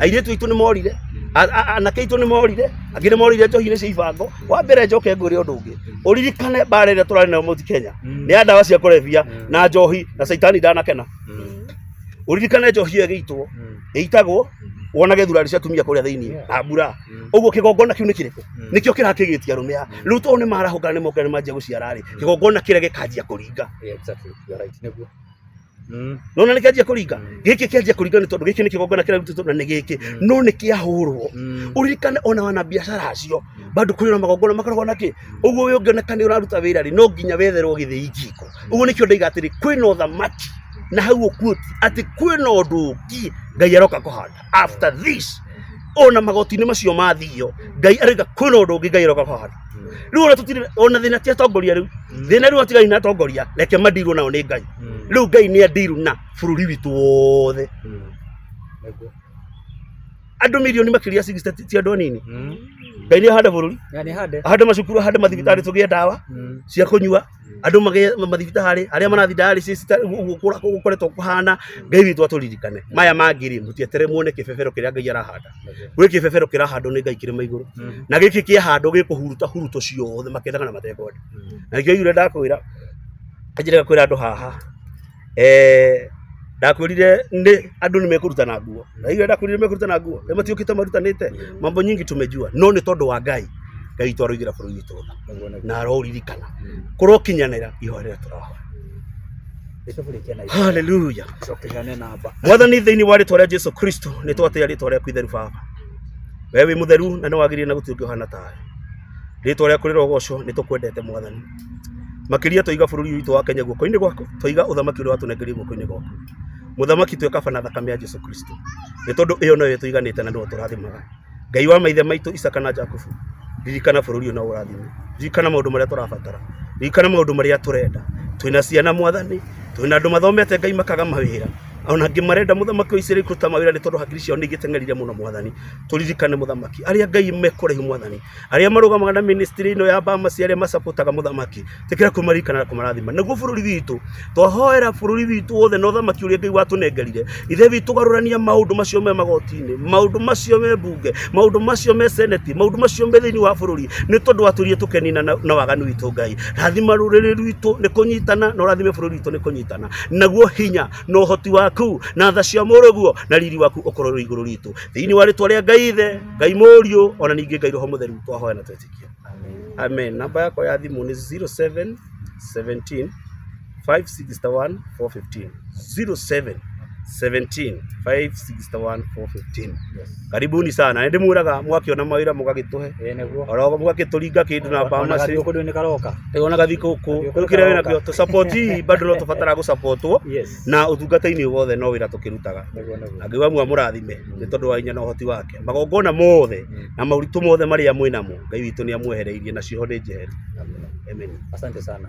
airĩtu aitũ nĩ morire, anake aitũ nĩ morire, angĩ nĩ morire njohi-inĩ cia ibango. Wa mbere njoke ngwĩre ũndũ ũngĩ, ũririkane mbara ĩrĩa tũrarĩ nayo Mount Kenya nĩ ya ndawa cia kũrebia na njohi, na caitani ndanakena. Ũririkane njohi ĩyo ĩgĩitwo, ĩitagwo wonage thurari cia atumia kũrĩa thĩinĩ na mbura ũguo. Kĩgongona kĩu nĩ kĩrĩkũ? Nĩkĩo kĩrakĩgĩtia arũme aya rĩu, tondũ nĩ marahũka, nĩ moka, nĩ manjia gũciara rĩ, kĩgongona kĩrĩa gĩkanjia kũringa. Yeah, exactly. You're right. Nĩguo. Nona nĩ kĩanjia kũringa, gĩkĩ kĩanjia kũringa nĩ tondũ gĩkĩ nĩ kĩgongona kĩrarutĩtwo na nĩ gĩkĩ, no nĩ kĩahũrwo. Ũririkane ona wana biacara acio bado kũrĩ na magongona makoragwo na kĩ ũguo. We ũngĩoneka nĩ ũraruta wĩra rĩ, no nginya wetherwo gĩthĩi njiko ũguo. Nĩkĩo ndaiga atĩrĩ kwĩna ũthamaki na hau ũkuoti atĩ kwĩna ũndũ ũngĩ Ngai aroka kũhanda after this. Ona magoti-inĩ macio mathio, Ngai arauga kwĩna ũndũ ũngĩ Ngai aroka kũhanda rĩu. Ona tũtirĩ ona thĩna ti atongoria rĩu, thĩna rĩu atigari na atongoria, reke mandirwo nao nĩ Ngai. Rĩu Ngai nĩ andiru na bũrũri witũ wothe. Nĩguo. Andũ mirioni makĩria 60 ti andũ anini. Ngai nĩ ahande bũrũri, Ya nĩ hande. Ahande macukuru, ahande mathibitarĩ, tũgĩe ndawa cia kũnyua, andũ magĩe mathibitarĩ, arĩa marathiĩ dialysis ũguo gũkoretwo kũhana. Ngai witũ atũririkane. Maya mangĩ rĩ, mũtieterere muone kĩbebero kĩrĩa Ngai arahanda. Gwĩ kĩbebero kĩrahandwo nĩ Ngai kĩrĩma igũrũ, na gĩkĩ kĩahandwo gĩkũhuruta huruto ciothe makendaga na matekwenda. Na nĩkĩo igũrũ ndakwĩra, anjĩrega kwĩra andũ haha, ndakwĩrire nĩ andũ nĩ mekũrutana nguo, na igũrũ ndakwĩrire mekũrutana nguo, nĩ matiũkĩte marutanĩte mambo nyingi tumejua, no nĩ tondũ wa Ngai. Ngai witũ aroigĩra bũrũri witũ tha Nĩguo nĩguo. na aroririkana kũrokinyanĩra ihoya rĩrĩa tũrahoya. Nĩtũkũrĩkia na Haleluya. Coke heane namba. Mwathani, thĩinĩ wa rĩtwa rĩa Jesu Kristo, nĩ twatĩa rĩtwa rĩaku itheru. Baba, we wĩ mũtheru na nĩ wagĩrĩire na gũtirĩ ũngĩ ũhana tawe. Rĩtwa rĩaku rĩrogocwo. Nĩ tũkwendete Mwathani makĩria. Twaiga bũrũri witũ wa Kenya guoko-inĩ gwaku, twaiga ũthamaki ũrĩa watũnengerie guoko-inĩ gwaku. Mũthamaki, twekaba na thakame ya Jesu Kristo, nĩ tondũ ĩyo noyo ĩtũiganĩte na nĩyo tũrathimaga. Ngai wa maithe maitũ Isaka na Jakubu, ririkana bũrũri ũyũ na ũrathime. Ririkana maũndũ marĩa tũrabatara, ririkana maũndũ marĩa tũrenda. Twĩna ciana Mwathani, twĩna andũ mathomete Ngai makaga mawĩra, ona angĩ marenda mũthamaki wa Isiraeli kũruta mawĩra nĩ tondũ hakiri ciao nĩ igĩteng'erire mũno. Mwathani, tũririkane mũthamaki, arĩa Ngai mekũraihu Mwathani, arĩa marũgamaga na ministry ĩno ya Bamasi, arĩa macapotaga mũthamaki, tĩkĩra kũmaririkana na kũmarathima. Naguo bũrũri witũ, twahoera bũrũri witũ wothe na ũthamaki ũrĩa Ngai watũnengerire. Ithe witũ, garũrania maũndũ macio me magoti-inĩ, maũndũ macio me mbunge, maũndũ macio me seneti, maũndũ macio me thĩinĩ wa bũrũri, nĩ tondũ watũrie tũkenina na waganu witũ. Ngai, rathima rũrĩrĩ rwitũ nĩ kũnyitana, na ũrathime bũrũri witũ nĩ kũnyitana. Naguo hinya na ũhoti waku na tha cia mũrũguo na riri waku ũkorwo ũrĩ igũrũ ritũ, thĩinĩ wa rĩtwa rĩa Ngai Ithe, Ngai Mũriũ, ona ningĩ Ngai Roho Mũtheru, twahoya na twetĩkia, amen. Namba yakwa ya thimũ nĩ 07 17 561 415, 07 17 561 415. Karibuni sana. Nĩ ndĩmwĩraga mwakĩona mawĩra mũgagĩtũhe, Ĩĩ nĩguo. oro mũgagĩtũringa kĩndũ na Ona pharmacy. gathiũkũ nĩ karoka. Ona gathikũkũ Gathiũkũ rĩu kĩrĩa nĩ karoka. wĩnakĩo tũsapoti, bado no tũbatara gũsapotwo Yes. na ũtungata-inĩ wothe, no wĩra tũkĩrutaga. Nĩguo nĩguo. Na Ngai wa muoyo amũrathime nĩ tondũ wa hinya na ũhoti wake. Magongona mothe na maũritũ mothe marĩa mwĩ namo, Ngai witũ nĩ amwehereirie na cioho nĩ njeheru. Amen. Amen. Asante sana.